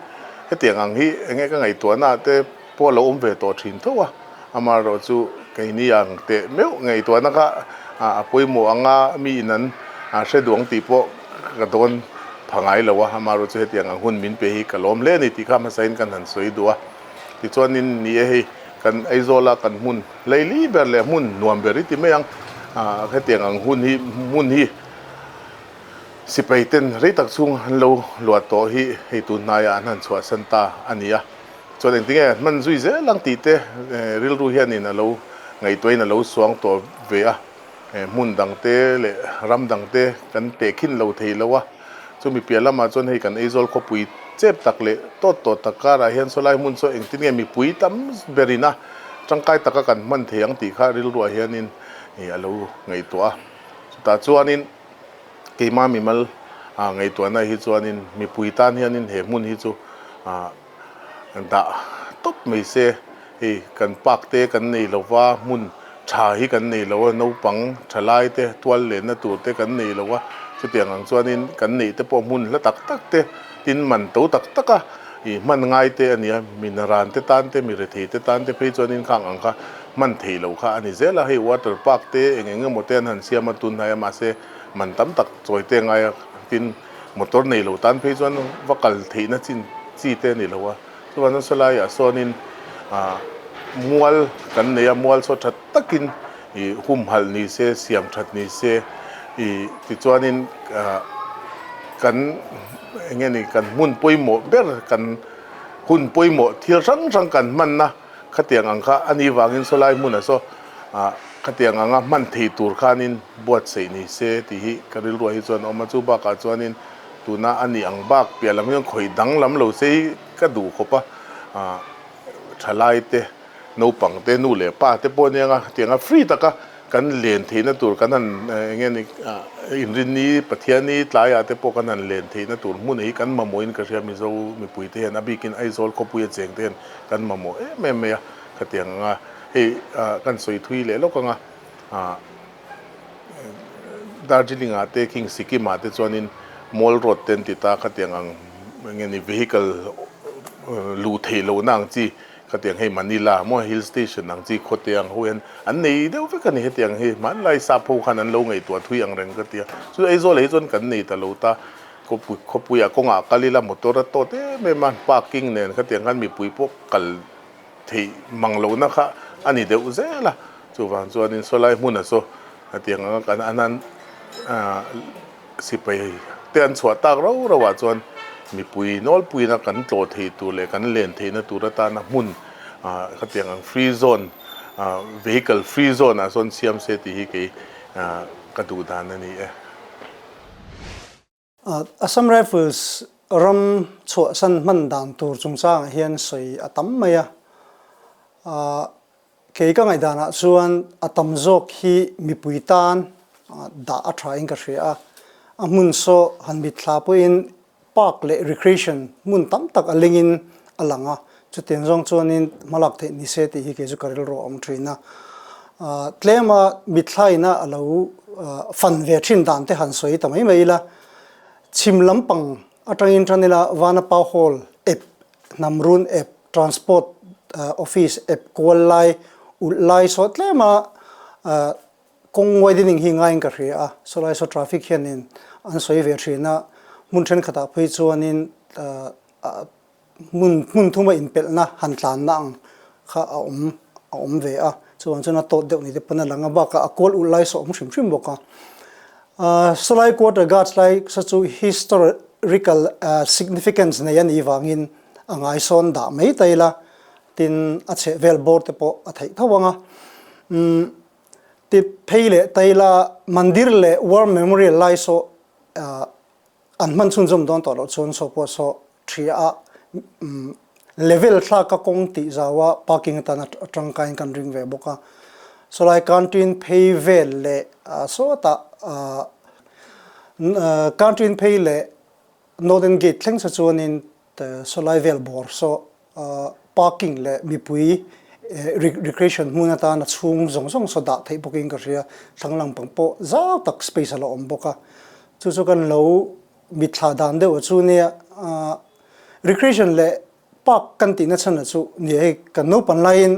hetiang ang hi enge ka ngaihtuahna ah te pawh a lo awm ve tawh thin tho a, amaherawh chu keini ang teh meuh ngaihtuahna kha a pawimawh anga mi in an hre duh ang tih pawh ka dawn pha ngai lo a, amaherawh chu hetiang ang hun min pe hi ka lawm hle a ni tih kha hmasain kan han sawi duh a. Tichuanin ni e hei kan Aizawla kan hmun hleili ber leh hmun nuam ber i ti mai ang, hetiang ang hun hi hmun hi sipai ten rei tak chhung an lo luah tawh hi hei tun hnaiah an han chhuahsan ta a ni a. Chuan engtinge hman zui zel ang tih te rilru hianin a lo ngaihtuahin a lo suang tawh ve a. Hmun dang te leh ram dang te kan tehkhin lo thei lo a, chumi piah lamah chuan hei kan Aizawl khawpui chep tak leh tawt tawt tak karah hian sawlai hmun chu engtin nge mipui tam berin a tangkai taka kan hman thei ang tih kha rilruah hianin a lo ngaihtuah a. Chutah chuanin keimah mimal ngaihtuahna hi chuanin mipui tan hianin he hmun hi chu dah tawp mai se, hei kan park te kan nei lo va, hmun tha hi kan nei lo a, naupang tha lai te tual lenna tur te kan nei lo a, chutiang ang chuanin kan neih te pawh hmun hla tak tak te tin man to tak tak a ih hman ngai te a ni a, mi naran te tan te mi rethei te tan te phei chuanin khang ang kha hman theih loh kha a ni zel a, hei water park te eng eng emaw te an han siam a tunhnai a mahse man tam tak chawi te ngai a tin. Motor nei lo tan phei chuan va kal theihna chin chi te a ni lo a, chuan nasa laiah sawnin ah mual kan nei a, mual saw tha takin ih humhalh ni se, siam that ni se ih tichuanin ah kan eng nge ni kan hmun pawimawh ber kan hun pawimawh thil hrang hrang kan hmanna khatiang ang kha a nih vangin saw lai hmunah saw ah khatiang anga hman thei tur khanin buatsaih ni se tih hi ka rilruah hi chuan a awm a, chu bakah chuanin tuna a nih ang bak piah lam hian khawih danglam lo se hi ka duh khawp a, ah thalai te naupang te nu leh pa te pawh aniang a tianga free taka kan len theihna tur kan han eng nge ni ah inrinni Pathiani tlaiah te pawh kan han len theihna tur hmun hi kan mamawhin ka hria Mizo mipui te hian a bikin Aizawl khawpui a cheng te hian kan mamawh em em mai a, khatiang anga hei ah kan sawi thui leh lawk anga ah Darjeeling ah te khing Sikkim ah te chuanin Mall Road te an ti ta khatiang ang eng nge ni vehicle luh theih lohna ang chi khatiang hei Manila maw hill station ang chi khawte ang ho hian an nei deuh vek a ni hetiang hi hmanlai sap ho khan an lo ngaihtuah thui ang reng ka ti a chu Aizawl ah hi chuan kan nei ta lo ta khawpui khawpui ah kawngah kal ila motor a tawt em em a parking nen khatiang khan mipui pawh kal theih mang lohna kha a ni deuh zel a, chuvang chuanin sawlai hmunah saw hetiang anga kan an an sipai te an chhuah tak rau rauah chuan mipui nawlpuina kan tlawh theih tur leh kan len theihna tur atana hmun khatiang ang free zone vehicle free zone ah sawn siam se tih hi kei ka duh dan a ni e. Assam Rifles ram chhuahsan hman dan tur chungchangah hian sawi a tam mai a. Kei ka ngaihdanah chuan a tam zawk hi mipui tan dah a tha in ka hria a. A hmun saw han mitthla pawhin park leh recreation hmun tam tak a lengin a lang a. Chutiang zawng chuanin hmalak theih ni se tih hi kei chu ka rilru a awm thin a. Tlema mithlaina a lo fan ve thin dan te han sawi ta mai mai ila, chhim lampang atangin tan ila Vanapa Hall ep, Hnamrun ep, Transport Office ep kual lai, ulh lai saw tlema kawng widening hi ngaiin ka hria a, sawlai saw traffic hianin an sawi ve thin a, hmun thenkhatah phei chuanin Hmun hmun thuma inpelhna han tlanna ang kha a awm a awm ve a, chuvang chuan a tawt deuh ni te pawn a lang a, bakah a kual ulh lai saw awm hrim hrim bawk a. Sawlai quarter guards lai saw chu historical significance nei a nih vangin a ngaisawn dah mai ta ila, tin a chheh vel bawr te pawh a theih tho ang a. Umm ti phei leh ta ila Mandir leh War Memorial lai saw An hman chhunzawm dawn tawh loh chuan saw pawh saw thria a level thlak a kawng tih zau a parking atan a tangkaiin kan ring ve bawk a. Sawlai canteen phei vel leh sawtah canteen phei leh Northern Gate thleng sa chuanin sawlai vel bawr saw parking leh mipui recreation hmun atana chhung zawng zawng saw dah theih bawkin ka hria, thlang lampang pawh zau tak space a la awm bawk a, chu chu kan lo mitthla dan deuh chu nia recreation leh park kan tihna chhan chu nia hei kan naupan laiin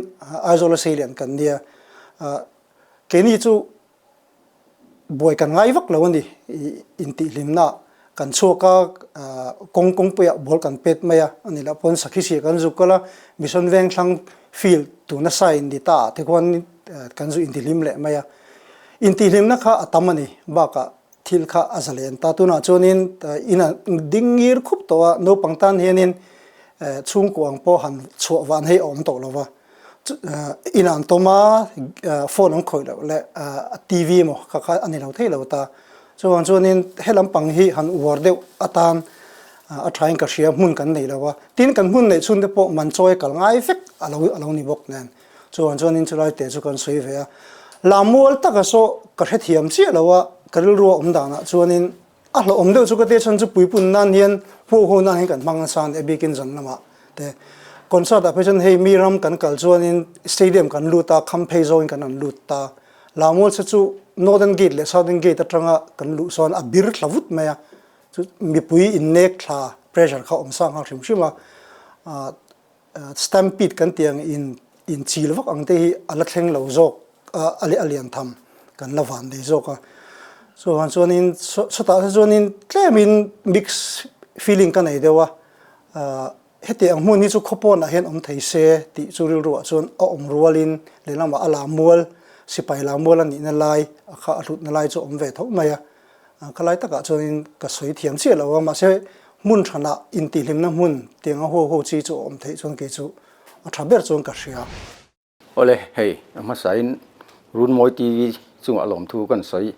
Aizawl a seilian kan nia keini chu buai kan ngai vak lo a ni intihhlimna. Kan chhuak a, kawng kawngpuiah ball kan pet mai a, a ni lah pawn sakhi siah kan zuk kal a, Mission Vengthlang field tuna sign ni ta ah te khuan kan zu intihlim leh mai a. Intihhlimna kha a tam a ni, bakah thil kha a za len ta. Tunah chuanin in a ding ngir khup tawh a, naupang tan hianin chhungkua ang pawh han chhuah van hei a awm tawh lo va. In an tawm a, phone an khawih loh leh TV emaw kha kha a ni lo thei lo ta. Chuvang chuanin he lampang hi han uar deuh atan a thain ka hria hmun kan nei lo a. Tin, kan hmun neih chhun te pawh man chawi kal ngai vek a lo a lo ni bawk nen. Chuvang chuanin chulai te chu kan sawi ve a. Lammual taka saw ka hrethiam chiah lo a, ka rilru a awm danah chuanin A hlauhawm deuh chu ka tia chhan chu puipun nan hian huau huau nan hian kan hmang nasa a ni a bikin zan lamah te. Concert ah phei chuan hei mi ram kan kal chuanin stadium kan lut a, kham phei zawngin kan rawn lut ta. Lammual se chu Northern Gate leh Southern Gate atanga kan luh sawn a bir thla vut mai a, chu mipui innek thla pressure kha awm sa nghal hrim hrim a. Stampede kan tih ang in inchil vak ang te hi a la thleng lo zawk a, a lian tham kan la van nei zawk a. Chuvang chuanin chutah te chuanin tlemin mix feeling ka nei deuh a, heti ang hmun hi chu khawpawnah hian awm thei se tih chu rilruah chuan a awm rualin lehlamah a lammual sipai lammual a nihna lai a kha a hlutna lai chu a awm ve tho mai a. Ka lai takah chuanin ka sawi thiam chiah lo a, mahse hmun thanah intihhlimna hmun tianga huau huau chi chu a awm theih chuan kei chu a tha ber chuan ka hria. Awle, hei a hmasain Runmawi TV chungah lawmthu kan sawi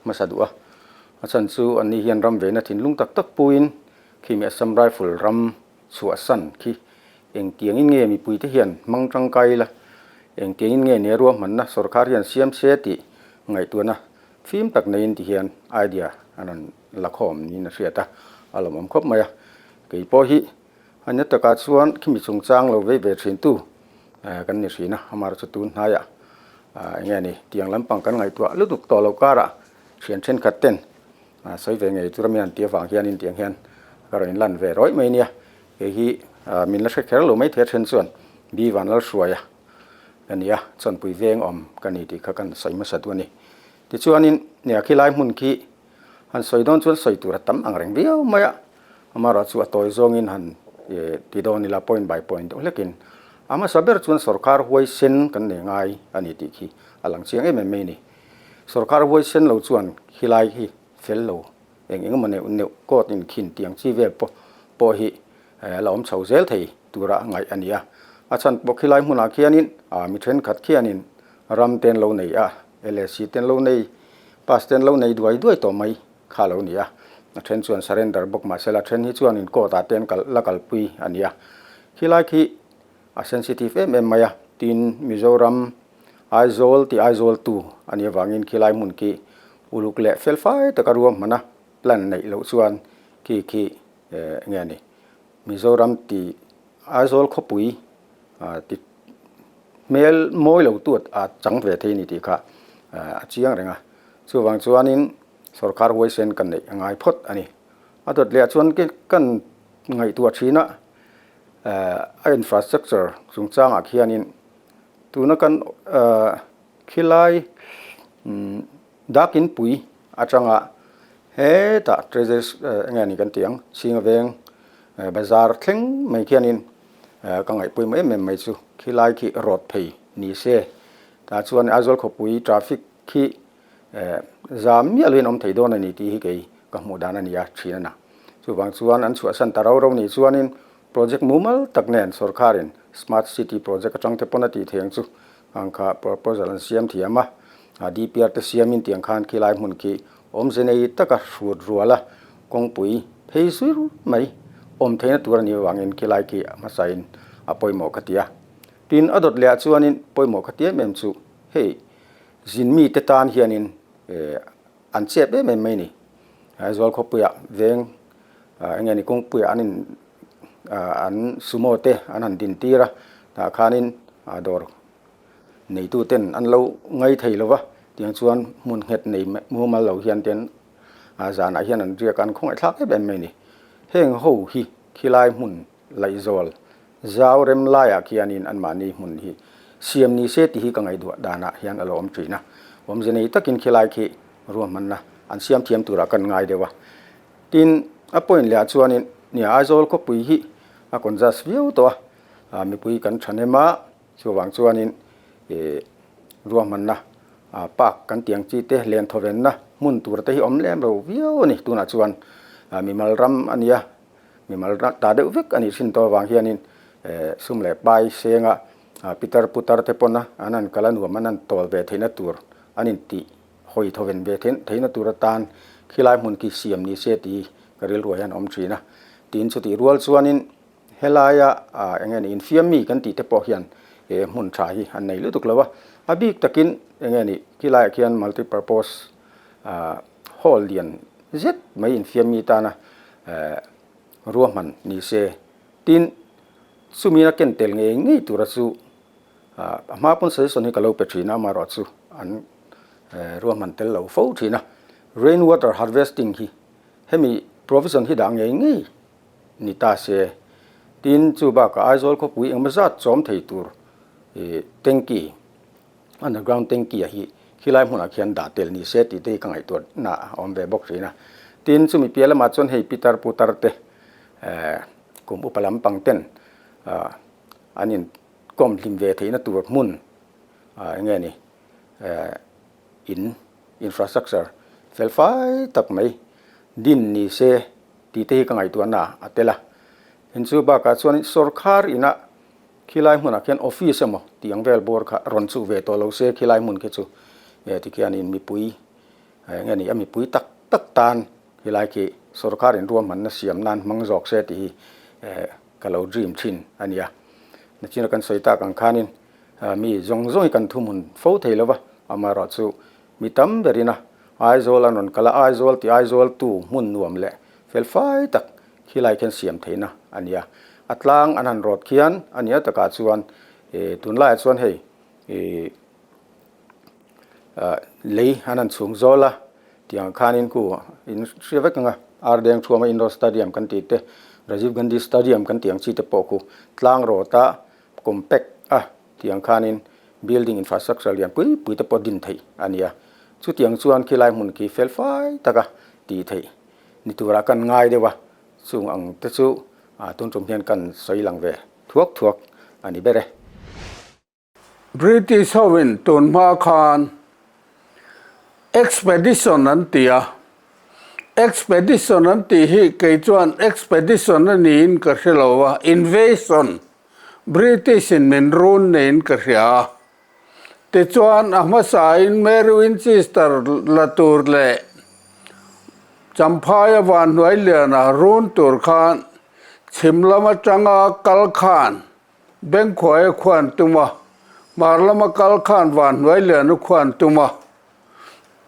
hmasa duh a, a chhan chu anni hian ram vena thinlung tak tak puin khimi Assam Rifle ram chhuahsan khi engtiangin nge mipuite hian hmang tangkai ila, engtiangin nge nia ruahmanna sawrkar hian siam se tih ngaihtuahna Fim tak neiin ti hian idea an rawn la khawm niin a hriat a, a lawmawm khawp mai a. Kei pawh hi a nia takah chuan khimi chungchang lo vei ve thintu kan ni hrin a, amah chu tun hnaiah eng nge ni tiang lampang kan ngaihtuah lutuk tawh lo karah thian thenkhat ten sawi ve ngei tur a mi an tih avang hianin tiang hian ka rawn inlan ve rawih mai nia. Kei hi min la hre kher lo maithei a then chuan Bi Vanlalhruaia ka ni a, chawnpui veng awm ka ni tih kha kan sawi hmasa duh a ni. Tichuanin nia khilai hmun khi han sawi dawn chuan sawi tur a tam ang reng viau mai a, amaherawh chu a tawi zawngin han ti dawn ila point by point deuh hlekin a hmasa ber chuan sawrkar huaisen kan nei ngai a ni tih khi a lang chiang em em mai a ni. Sawrkar huaisen lo chuan khilai hi fel lo eng eng emaw neuh neuh court in khin tiang chi vel pawh pawh hi a la awm chho zel thei tura ngaih a ni a. A chhan pawh khilai hmunah khianin mi thenkhat khianin ram te an lo nei a, LAC te an lo nei, pass te an lo nei duai duai tawh mai kha a lo ni a. A then chuan surrender bawk mahsela a then hi chuanin court ah te an kal la kalpui a ni a. Khilai khi a sensitive em em mai a, tin Mizoram Aizawl tih Aizawl tu a nih avangin khilai hmun khi uluk leh felfai taka ruahman a plan neih loh chuan khi khi nge ni Mizoram tih Aizawl khawpui ti hmel mawi lo tu a chang ve thei a ni tih kha a chiang reng a. Chuvang chuanin sorkar huaisen kan neih a ngai phawt a ni. A dawt leh ah chuan kan ngaihtuah thin a a infrastructure chungchangah khianin tuna kan khilai dakin pui atanga hetah treasure eng nge ni kan tih ang chhinga veng bazar thleng mai khianin ka ngaihpawimawh em em mai chu khilai khi rawt phei ni se tah chuan Aizawl khawpui traffic khi zam miah loin awm thei dawn a ni tih hi kei ka hmuh dan a ni a thin a na. Chuvang chuan an chhuahsan ta ro ro nih chuanin project mumal tak nen sorkarin smart city project atang te pawn a tih thei ang chu ang kha proposal an siam thiam a, DPR te siamin tiang khan khilai hmun khi awmze nei taka hrut rual a kawngpui phei zir mai awm theihna tur a nih avangin khilai khi a hmasain a pawimawh ka ti a. Tin a dawt leh ah chuanin pawimawh ka ti em em chu hei Zin mite tan hianin an chep em em mai ni. Aizawl khawpuiah veng eng nge ni kawngpuiah an in an sumo te an han din tir a, tah khanin dawr neitu ten an lo ngai thei lo va, tiang chuan hmun nghet nei mumal lo hian ten zanah hian an riak a, an khawngaih thlak em em mai ni. Heng ho hi khilai hmun Laihzawl, zau rem laiah khianin anmahni hmun hi siam ni se tih hi ka ngaihduah danah hian a lo awm thin a. Awmze nei takin khilai khi ruahmanna an siam thiam turah kan ngai deuh a. Tin, a point leh ah chuanin nia Aizawl khawpui hi a conjust viau tawh a, mipui kan thahnem a, chuvang chuanin ih ruahmanna park kan tih ang chi te len thawvenna hmun tur te hi awm lem lo viau a ni. Tunah chuan mimal ram a nia, mimal ta deuh vek a nih thin tawh avang hianin sum leh pai senga pitar putar te pawna an han kal a nuam an han tawl ve theihna tur an intih hawi thawven ve theihna tur atan khilai hmun khi siam ni se tih ka rilruah hian a awm thin a. Tin chutih rual chuanin helaia eng nge ni infiam mi kan tih te pawh hian he hmun tha hi an nei lutuk lo a. A bik takin eng nge ni khilaiah khian multi purpose hall lian zet mai infiam mi tana ruahman ni se. Tin chumina ken tel ngei ngei tura chu A hma pawn suggestion hi ka lo pe thin a, amaherawh chu an ruahman tel lo fo thin a. Rain water harvesting hi hemi provision hi dah ngei ngei ni ta se. Tin, chu bakah Aizawl khawpui engemaw zat chawm thei tur tanky, underground tanky a hi khilai hmunah khian dah tel ni se tih te hi ka ngaihtuah na a awm ve bawk thin a. Tin, chumi piah lamah chuan hei pitar putar te kum upa lampang ten an in kawm hlim ve theihna tur hmun eng nge ni in infrastructure fel fai tak mai din ni se tih te hi ka ngaihtuahna a tel a. Tin chu bakah chuan sawrkhar ina khilai hmunah khian office emaw tih ang vel bawr kha rawn chuh ve tawh lo se khilai hmun khi chu tikhianin mipui eng nge ni a mipui tak tak tan khilai khi sawrkhar in ruahmanna siam nan hmang zawk se tih hi Ka lo dream thin a nia. Nachina kan sawi tak ang khanin mi zawng zawng hi kan thuhmun fo thei lo va, amaherawh chu mi tam berin a Aizawl an rawn kal a, Aizawl tih Aizawl tu hmun nuam leh fel fai tak khilai khian siam theihna a nia. A tlang an han rawt khian a nia takah chuan tunlaiah chuan hei Lei an han chhung zawl a, tiang khanin khu in hria vek ang a, Ardeng Thuama Indoor Stadium kan tih te, Rajiv Gandhi Stadium kan tih ang chi te pawh khu tlang rawt a, compact a, tiang khanin building infrastructure lian pui pui te pawh din theih a ni a. Chutiang chuan khilai hmun khi fel fai taka tih theih ni turah kan ngai deuh a, chung ang te chu tun tum hian kan sawi lang ve thuak thuak a ni ber e. British hoin tun hma khan expedition an ti a, expedition an tih hi kei chuan expedition a niin ka hre lo a, invasion, British in min run niin ka hria a. Tichuan a hmasain Mary Winchester la tur leh Champhaia Vanhnuailiana run tur khan chhim lam atanga kal khan Bengkhuaia khuan tum a, hmar lama kal khan Vanhnuai Lianu khuan tum a.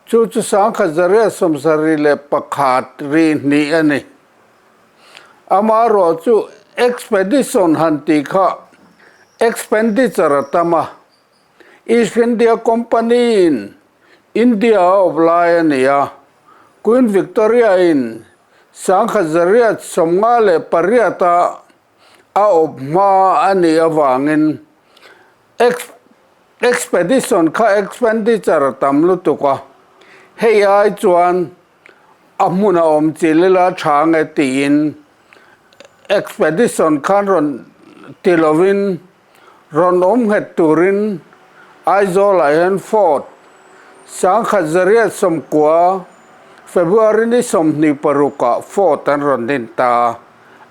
Chu chu sangkhat zariat 71 ri hnih a ni. Amaherawh chu expedition han tih kha expenditure a tam a, East India Company in India a awp lai a ni a, Queen Victoria in 1958 a a awp hma a nih avangin expedition kha expenditure a tam lutuk a, hei ai chuan a hmun a awm chil ila tha nge tiin expedition khan rawn ti lovin rawn awm nghet turin Aizawlah hian Fort 1990 February ni 26 ah Fort an rawn din ta a,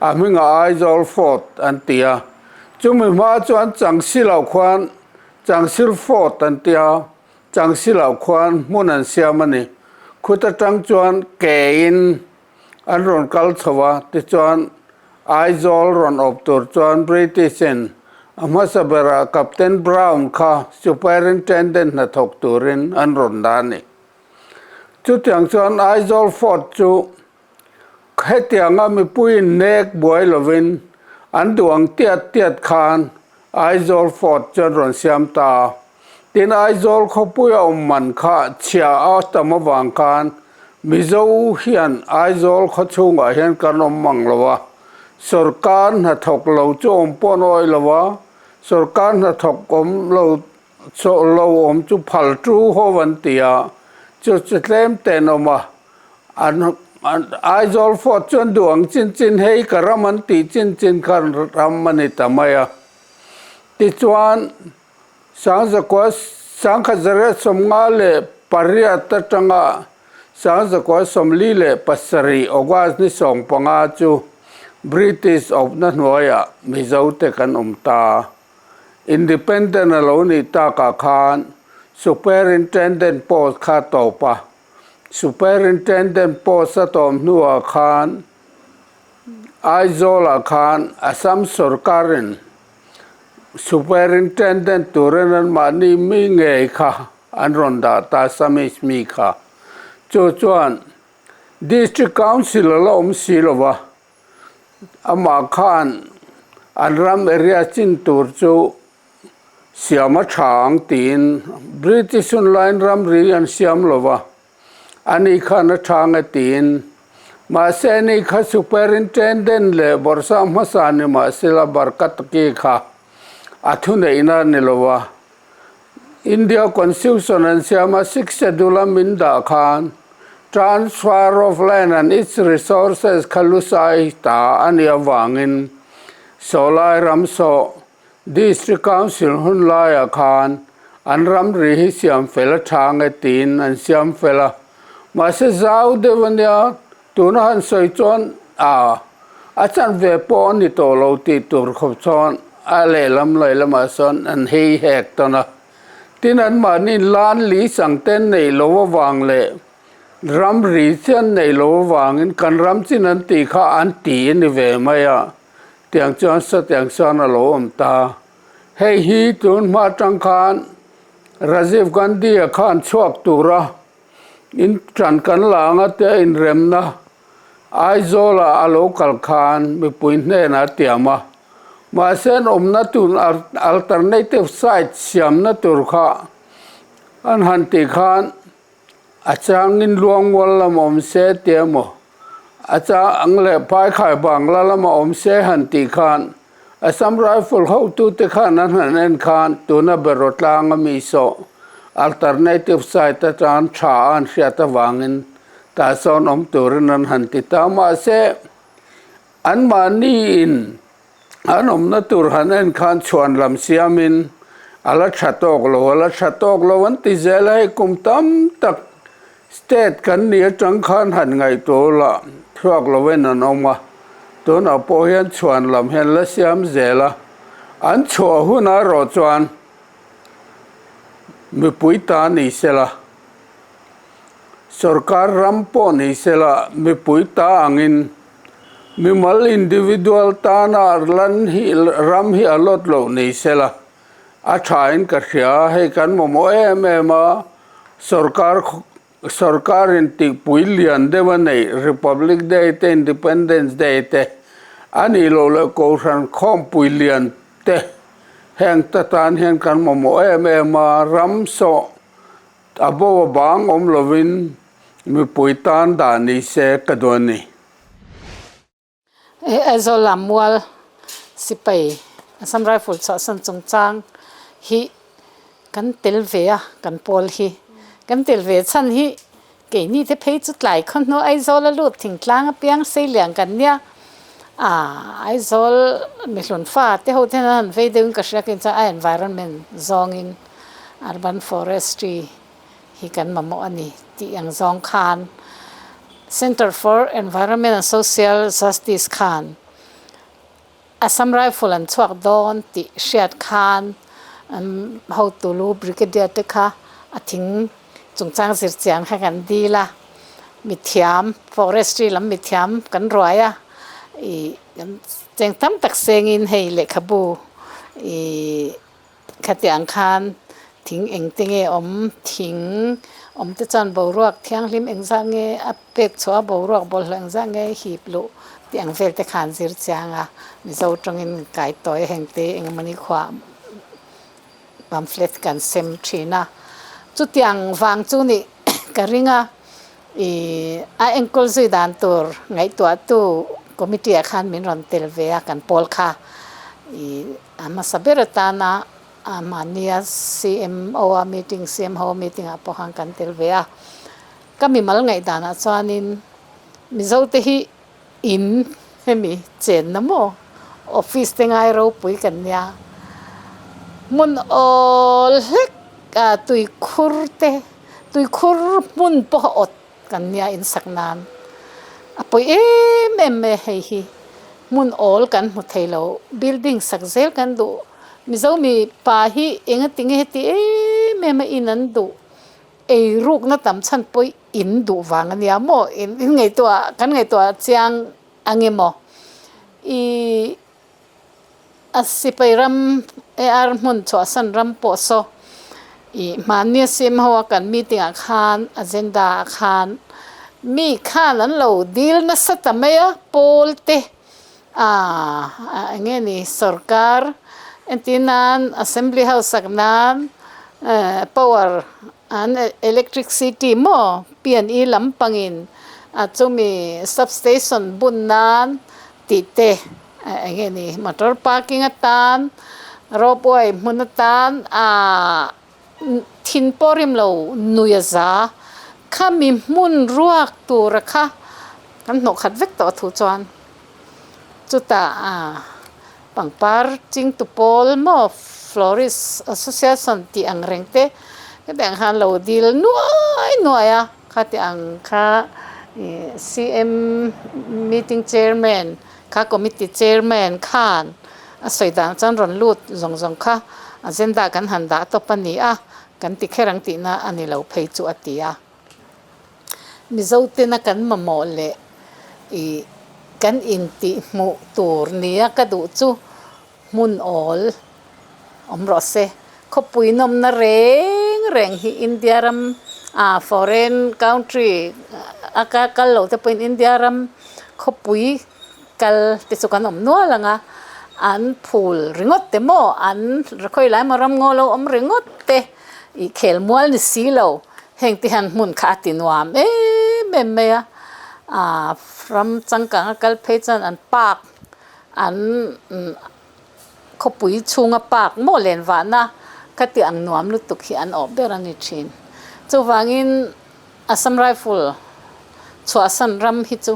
a hmingah Aizawl Fort an ti a. Chumi hma chuan Changsiloh khuan Changsil Fort an ti a, Changsiloh khuan hmun an siam a ni. Khut atang chuan ke in An rawn kal chho a, tichuan Aizawl rawn awp tur chuan British in a hmasa berah Captain Brown kha Superintendent hnathawk turin an rawn dah a ni. Chutiang chuan Aizawl Fort chu hetianga mipuiin nek buai lovin an duh ang tiat tiat khan Aizawl Fort chu an rawn siam ta a. Tin, Aizawl khawpui a awm man kha chhia a tam avang khan Mizo hian Aizawl khaw chhungah hian kan awm mang lo a, sawrkar hnathawk lo chu awm pawh an awih lo a, sawrkar hnathawk awm lo lo awm chu phal tu ho an ti a, chu chu tlem te an awm a, an. Aizawl Fort chuan duh ang chin chin hei ka ram an tih chin chin khan ram a ni ta mai a. Tichuan, Sangzakua 1958 atanga 1947 August ni 15 chu British awpna hnuaiah Mizote kan awm ta. Independent a lo nih takah khan Superintendent post kha a tawp a. Superintendent post a tawm hnuah khan Aizawlah khan Assam sorkarin Superintendent turin anmahni mi ngei kha an rawn dah ta Assamese mi kha. Chu chuan District Council a la awm si lo va, amah khan an ram area chin tur chu siam a tha ang tiin British hun laiin ramri an siam lo va, Ani khan a tha nge tiin. Mahse ani kha Superintendent leh Bawrhsang hmasa ni mahsela Barkataki kha a thuneihna a ni lo a. India Constitution an siam a Sixth Schedule a min dah khan Transfer of Land and its Resources kha lusai ta a nih avangin sawlai ram sawh District Council hun laiah khan an ramri hi siam fel a tha nge tiin an siam fel a, mahse zau deuh a nia, tuna han sawi chuan a a chanve pawh a ni tawh lo tih tur khawp chuan a lehlam lehlamah sawn an hei hek tawn a. Tin anmahni lan li chang te neih loh avang leh ramri chian neih loh avangin kan ram chin an tih kha an ti a ni ve mai a. Tiang chuan satiang chuan a lo awm ta. Hei hi tun hma atang khan Rajiv Gandhi-a khan chhuak tura in tan kan la anga tia inremna Aizawl-ah a lo kal khan mipui hnenah a tiam a. Mahse an awmna tur alternative site siamna tur kha an han tih khan A changin Luangmual lam awm se tia maw? A chang leh Phaikhai Bangla lama awm se han tih khan Assam Rifle hotute khan an han en khan tuna Beraw tlanga mi sawh alternative site atang tha a an hriat avangin tah sawn awm turin an han ti ta. Mahse, anmahniin An awmna tur han en khan chhuan lam siamin a la tha tawk lo, a la tha tawk lo an ti zel a, hei kum tam tak state kan nih atang khan han ngaihtuah la thluak lovin an awm a, tunah pawh hian chhuan lam hian la siam zel a, an chhuah hunah erawh chuan mipui ta ni sela, sorkar ram pawh ni sela mipui ta angin Mimal individual tana lan hi ram hi a lawt loh nei sela, a thain ka hria, hei kan mamawh em em a, sorkar sorkarin tihpui lian deuh a neih Republic Day te Independence Day te a nih loh leh Kohhran khawmpui lian te heng te tan hian kan mamawh em em a, ram sawh a bo a bang awm lovin Mipui tan dah ni se ka duan ni. Aizawl lam mual sipai Assam Rifle chhuahsan chungchang hi kan tel ve a, kan pawl hi. Kan tel ve chhan hi keini te phei chu tlai khaw hnu Aizawl a lut thingtlang apiang seilian kan nia. Aaa Aizawl mihlun fa te ho te hian an han vei deuhin ka hria khin chuan a environment zawngin urban forestry hi kan mamawh a ni tih ang zawng khan Centre for Environment and Social Justice khan Assam Rifle an chhuak dawn tih hriat khan an hotu lu Brigadier te kha a thing chungchang zir chiang kha kan dil a, mithiam forestry lam mithiam kan ruai a, ih kan cheng tam tak sengin hei lehkhabu ih. Khatiang khan thing engte nge awm, thing awm te chuan boruak thianghlim engzah nge a pek chhuah a, boruak bawlhhlawh engzah nge hip luh tih ang vel te khan zir chiang a, Mizo tawngin kai tawi a hengte engemawni khuah pamphlet kan sem thin a. Chutiang vang chu nih ka ring a, ih a enkawl zui dan tur ngaihtuahtu committee ah khan min rawn tel ve a kan pawl kha ih. A hmasa ber atana mahnia CMO a meeting, CM ho meeting ah pawh khan kan tel ve a. Ka mimal ngaihdanah chuanin. Mizote hi in hemi chenna maw office te ngai ropui kan nia. Hmun awl hlek a tuikhur te tuikhur hmun pawh a awt kan nia insak nan a pawi em em mai a hei hi hmun awl kan hmu thei lo building sak zel kan duh Mizo mipa hi engatinge heti em em a in an duh ei rukna tam chhan pawh in duh vang a nia maw in ngaihtuah kan ngaihtuah chiang ang emaw ih. A sipai ram AR hmun chhuahsan ram pawh saw ih hmanni a sim ho a kan meeting ah khan agenda ah khan mi khan an lo dil nasa ta mai a pawl te ah eng nge ni sorkar entir nan assembly house sak nan power an electricity maw P&E lampangin a chumi substation bun nan tih te eng nge ni motor parking atan ropeway hmun atan ahh thin pawh rim lo nui a za khami hmun ruak tura kha kan hnawh khat vek tawh a thu chuan chutah ahh pangpar chingtu pawl maw florist association tih ang reng te hetiang khan lo dil nuai nuai a. Khati ang kha CM meeting chairman kha committee chairman khan a sawi dan chuan rawn lut zawng zawng kha agenda kan han dah tawp a ni a, kan ti kher ang tihna a ni lo phei chu a ti a. Mizo tena kan mamawh leh ih kan intihhmuh tur nia ka duh chu Hmun awl awm rawh se. Khawpui nawmna reng reng hi India ram ah foreign country a ka kal lo te pawhin India ram khawpui kal te chu kan awm nual ang a, an phul ringawt te maw an khawi lai maw ram ngaw lo awm ringawt te ih khel mual ni si lo heng te hian hmun kha a ti nuam em em mai a, ah ram changkang a kal phei chuan an park An khawpui chhunga park maw len vahna ka tih ang nuam lutuk hi an awh ber a ni thin. Chuvangin Assam Rifle chhuahsan ram hi chu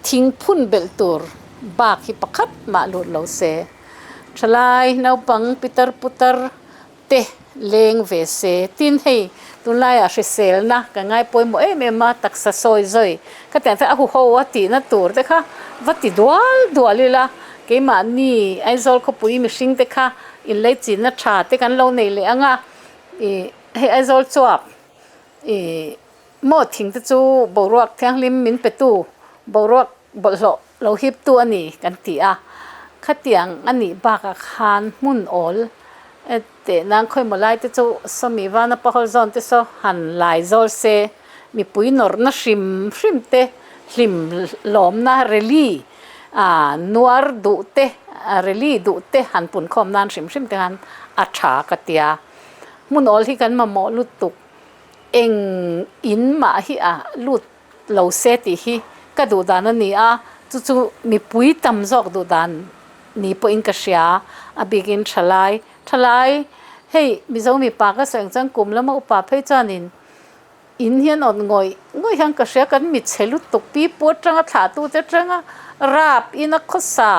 thing phun belh tur bak hi pakhat mah lut lo se. Thalai naupang pitar putar te leng ve se. Tin hei tunlaiah hriselna ka ngai pawimawh em em a, taksa sawi zawi ka tiang te a huho a tihna tur te kha va ti dual dual ila, keimahni Aizawl khawpui mihring te kha inleichinna tha te kan lo nei leh ang a, ih hei Aizawl chuak ih maw thing te chu boruak thianghlim min petu boruak bawlhhlawh lo hiptu a ni kan ti a, khatiang a nih bakah khan hmun awl teh nan khawimaw lai te chu sawmi vana pahol zawn te saw han lai zawl se, mipui nawrhna hrim hrim te hlim lawmna rally ah nuar duh te rally duh te han punkhawm nan hrim hrim te khan a tha ka tia, hmun awl hi kan mamawh lutuk eng in mah hi a lut lo se tih hi ka duh dan a ni a, chu chu mipui tam zawk duh dan ni pawhin ka hria, a bikin thalai thalai hei Mizo mipa ka sawi ang chuan kum lama upa phei chuanin in hian awt ngawih ngawih hian ka hria kan mitchhe lutuk pi pu atanga thlahtute atanga rap ina khawsa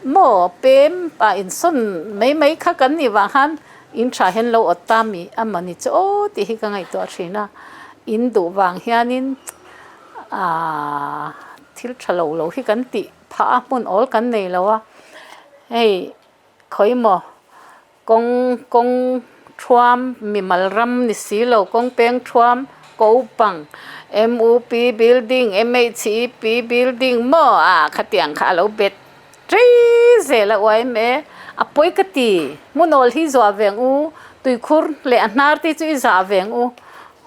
maw pem ah insawn mai mai kha kan nih vang khan In tha hian lo awt ta mi a mawni chu aw tih hi ka ngaihtuah thin a, in duh vang hianin aah thil tha lo lo hi kan tih phah a, hmun awl kan nei lo a, hei khawi maw kawng kawng thuam mimal ram ni si lo kawng peng thuam ko pang M_U_P building M_H_E_P building maw ah khatiang kha a lo bet Ṭei zel a uai em e. A pawi ka ti. Hmunawl hi zuah veng u, tuikhur leh a hnar te chu i zah veng u.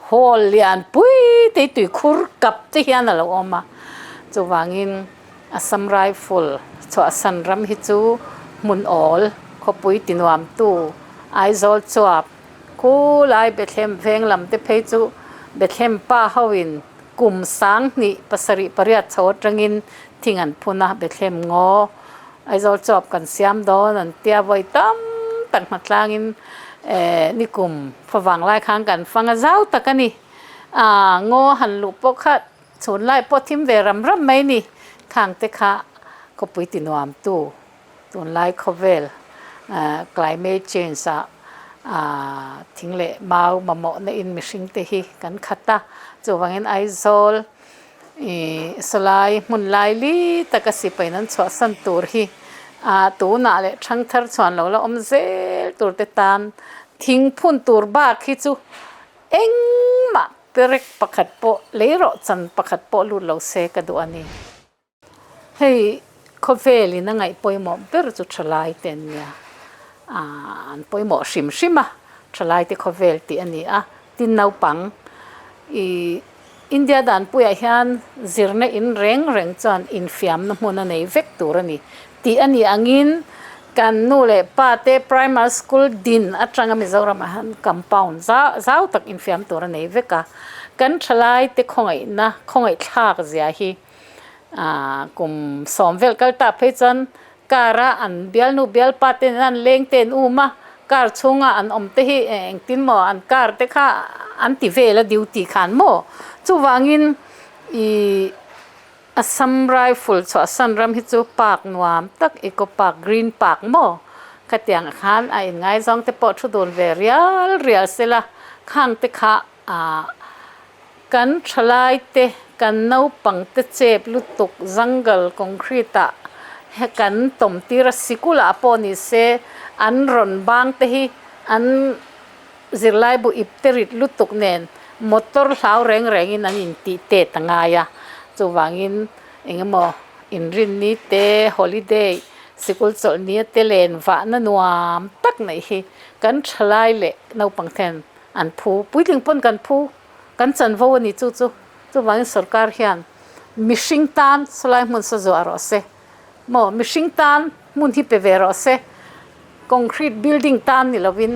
Hall lian pui te hi tuikhur kap te hian a lo awm a. Chuvangin Assam Rifle chhuahsan ram hi chu hmunawl khawpui tinuamtu Aizawl chuap khulai Bethlehem veng lam te phei chu Bethlehem pa hoin kum 2008 chho atangin Thing an phun a, Bethlehem ngaw Aizawl chawp kan siam dawn an tia vawi tam tak hnatlangin nikum favang lai khan kan fang a zau tak a ni. Ngaw han luh pawh kha Chhun lai pawh thim ve ram ram mai ni. Khang te kha khawpui ti nuam tu tunlai khawvel climate change ah thing leh mau mamawhna in mihring te hi kan khat a. Chuvangin Aizawl Ih sawlai hmun lai li taka sipain an chhuahsan tur hi ah tunah leh thangthar chhuan lo la awm zel tur te tan thing phun tur bak hi chu engmah perek pakhat pawh lei rawh chan pakhat pawh lut lo se ka duh a ni. Hei khawvelin a ngaih pawimawh ber chu thalai te an nia ah an pawimawh hrim hrim a thalai te khawvel tih a ni a tin naupang ih India danpuiah hian zirna in reng reng chuan infiamna hmun a nei vek tur a ni tih a nih angin kan nu leh pa te primary school din atanga Mizoramah hian compound zau tak infiam tur a nei vek a kan thalai te khawngaihna khawngaihthlak zia hi Kum sawm vel kal ta phei chuan car a an bialnu bialpa te nen an leng te an um a, car chhunga an awm te hi engtin maw an car te kha an ti vel a duty khan maw? Chuvangin ih Assam Rifle chhuahsan ram hi chu park nuam tak eco park green park maw? Khatiang khan a inngaizawng te pawh thu dun ve rial rial sela khang te kha ah Kan thalaite, kan naupangte chep lutuk jungle concrete ah he kan tawm tir a, sikul ah pawh ni se an rawn bang te hi an zirlaibu ip te rit lutuk nen motor hlau reng reng in an intih tet a ngai a, chuvangin engemaw inrinni te holiday sikul chawlhni te len vahna nuam tak neih hi kan thalai leh naupang ten an phu, puitling pawn kan phu, kan chanvo a ni chu chu, chuvangin sorkar hian mihring tan sawlai hmun saw zuah rawh se, maw mihring tan hmun hi pe ve rawh se, concrete building tan ni lovin.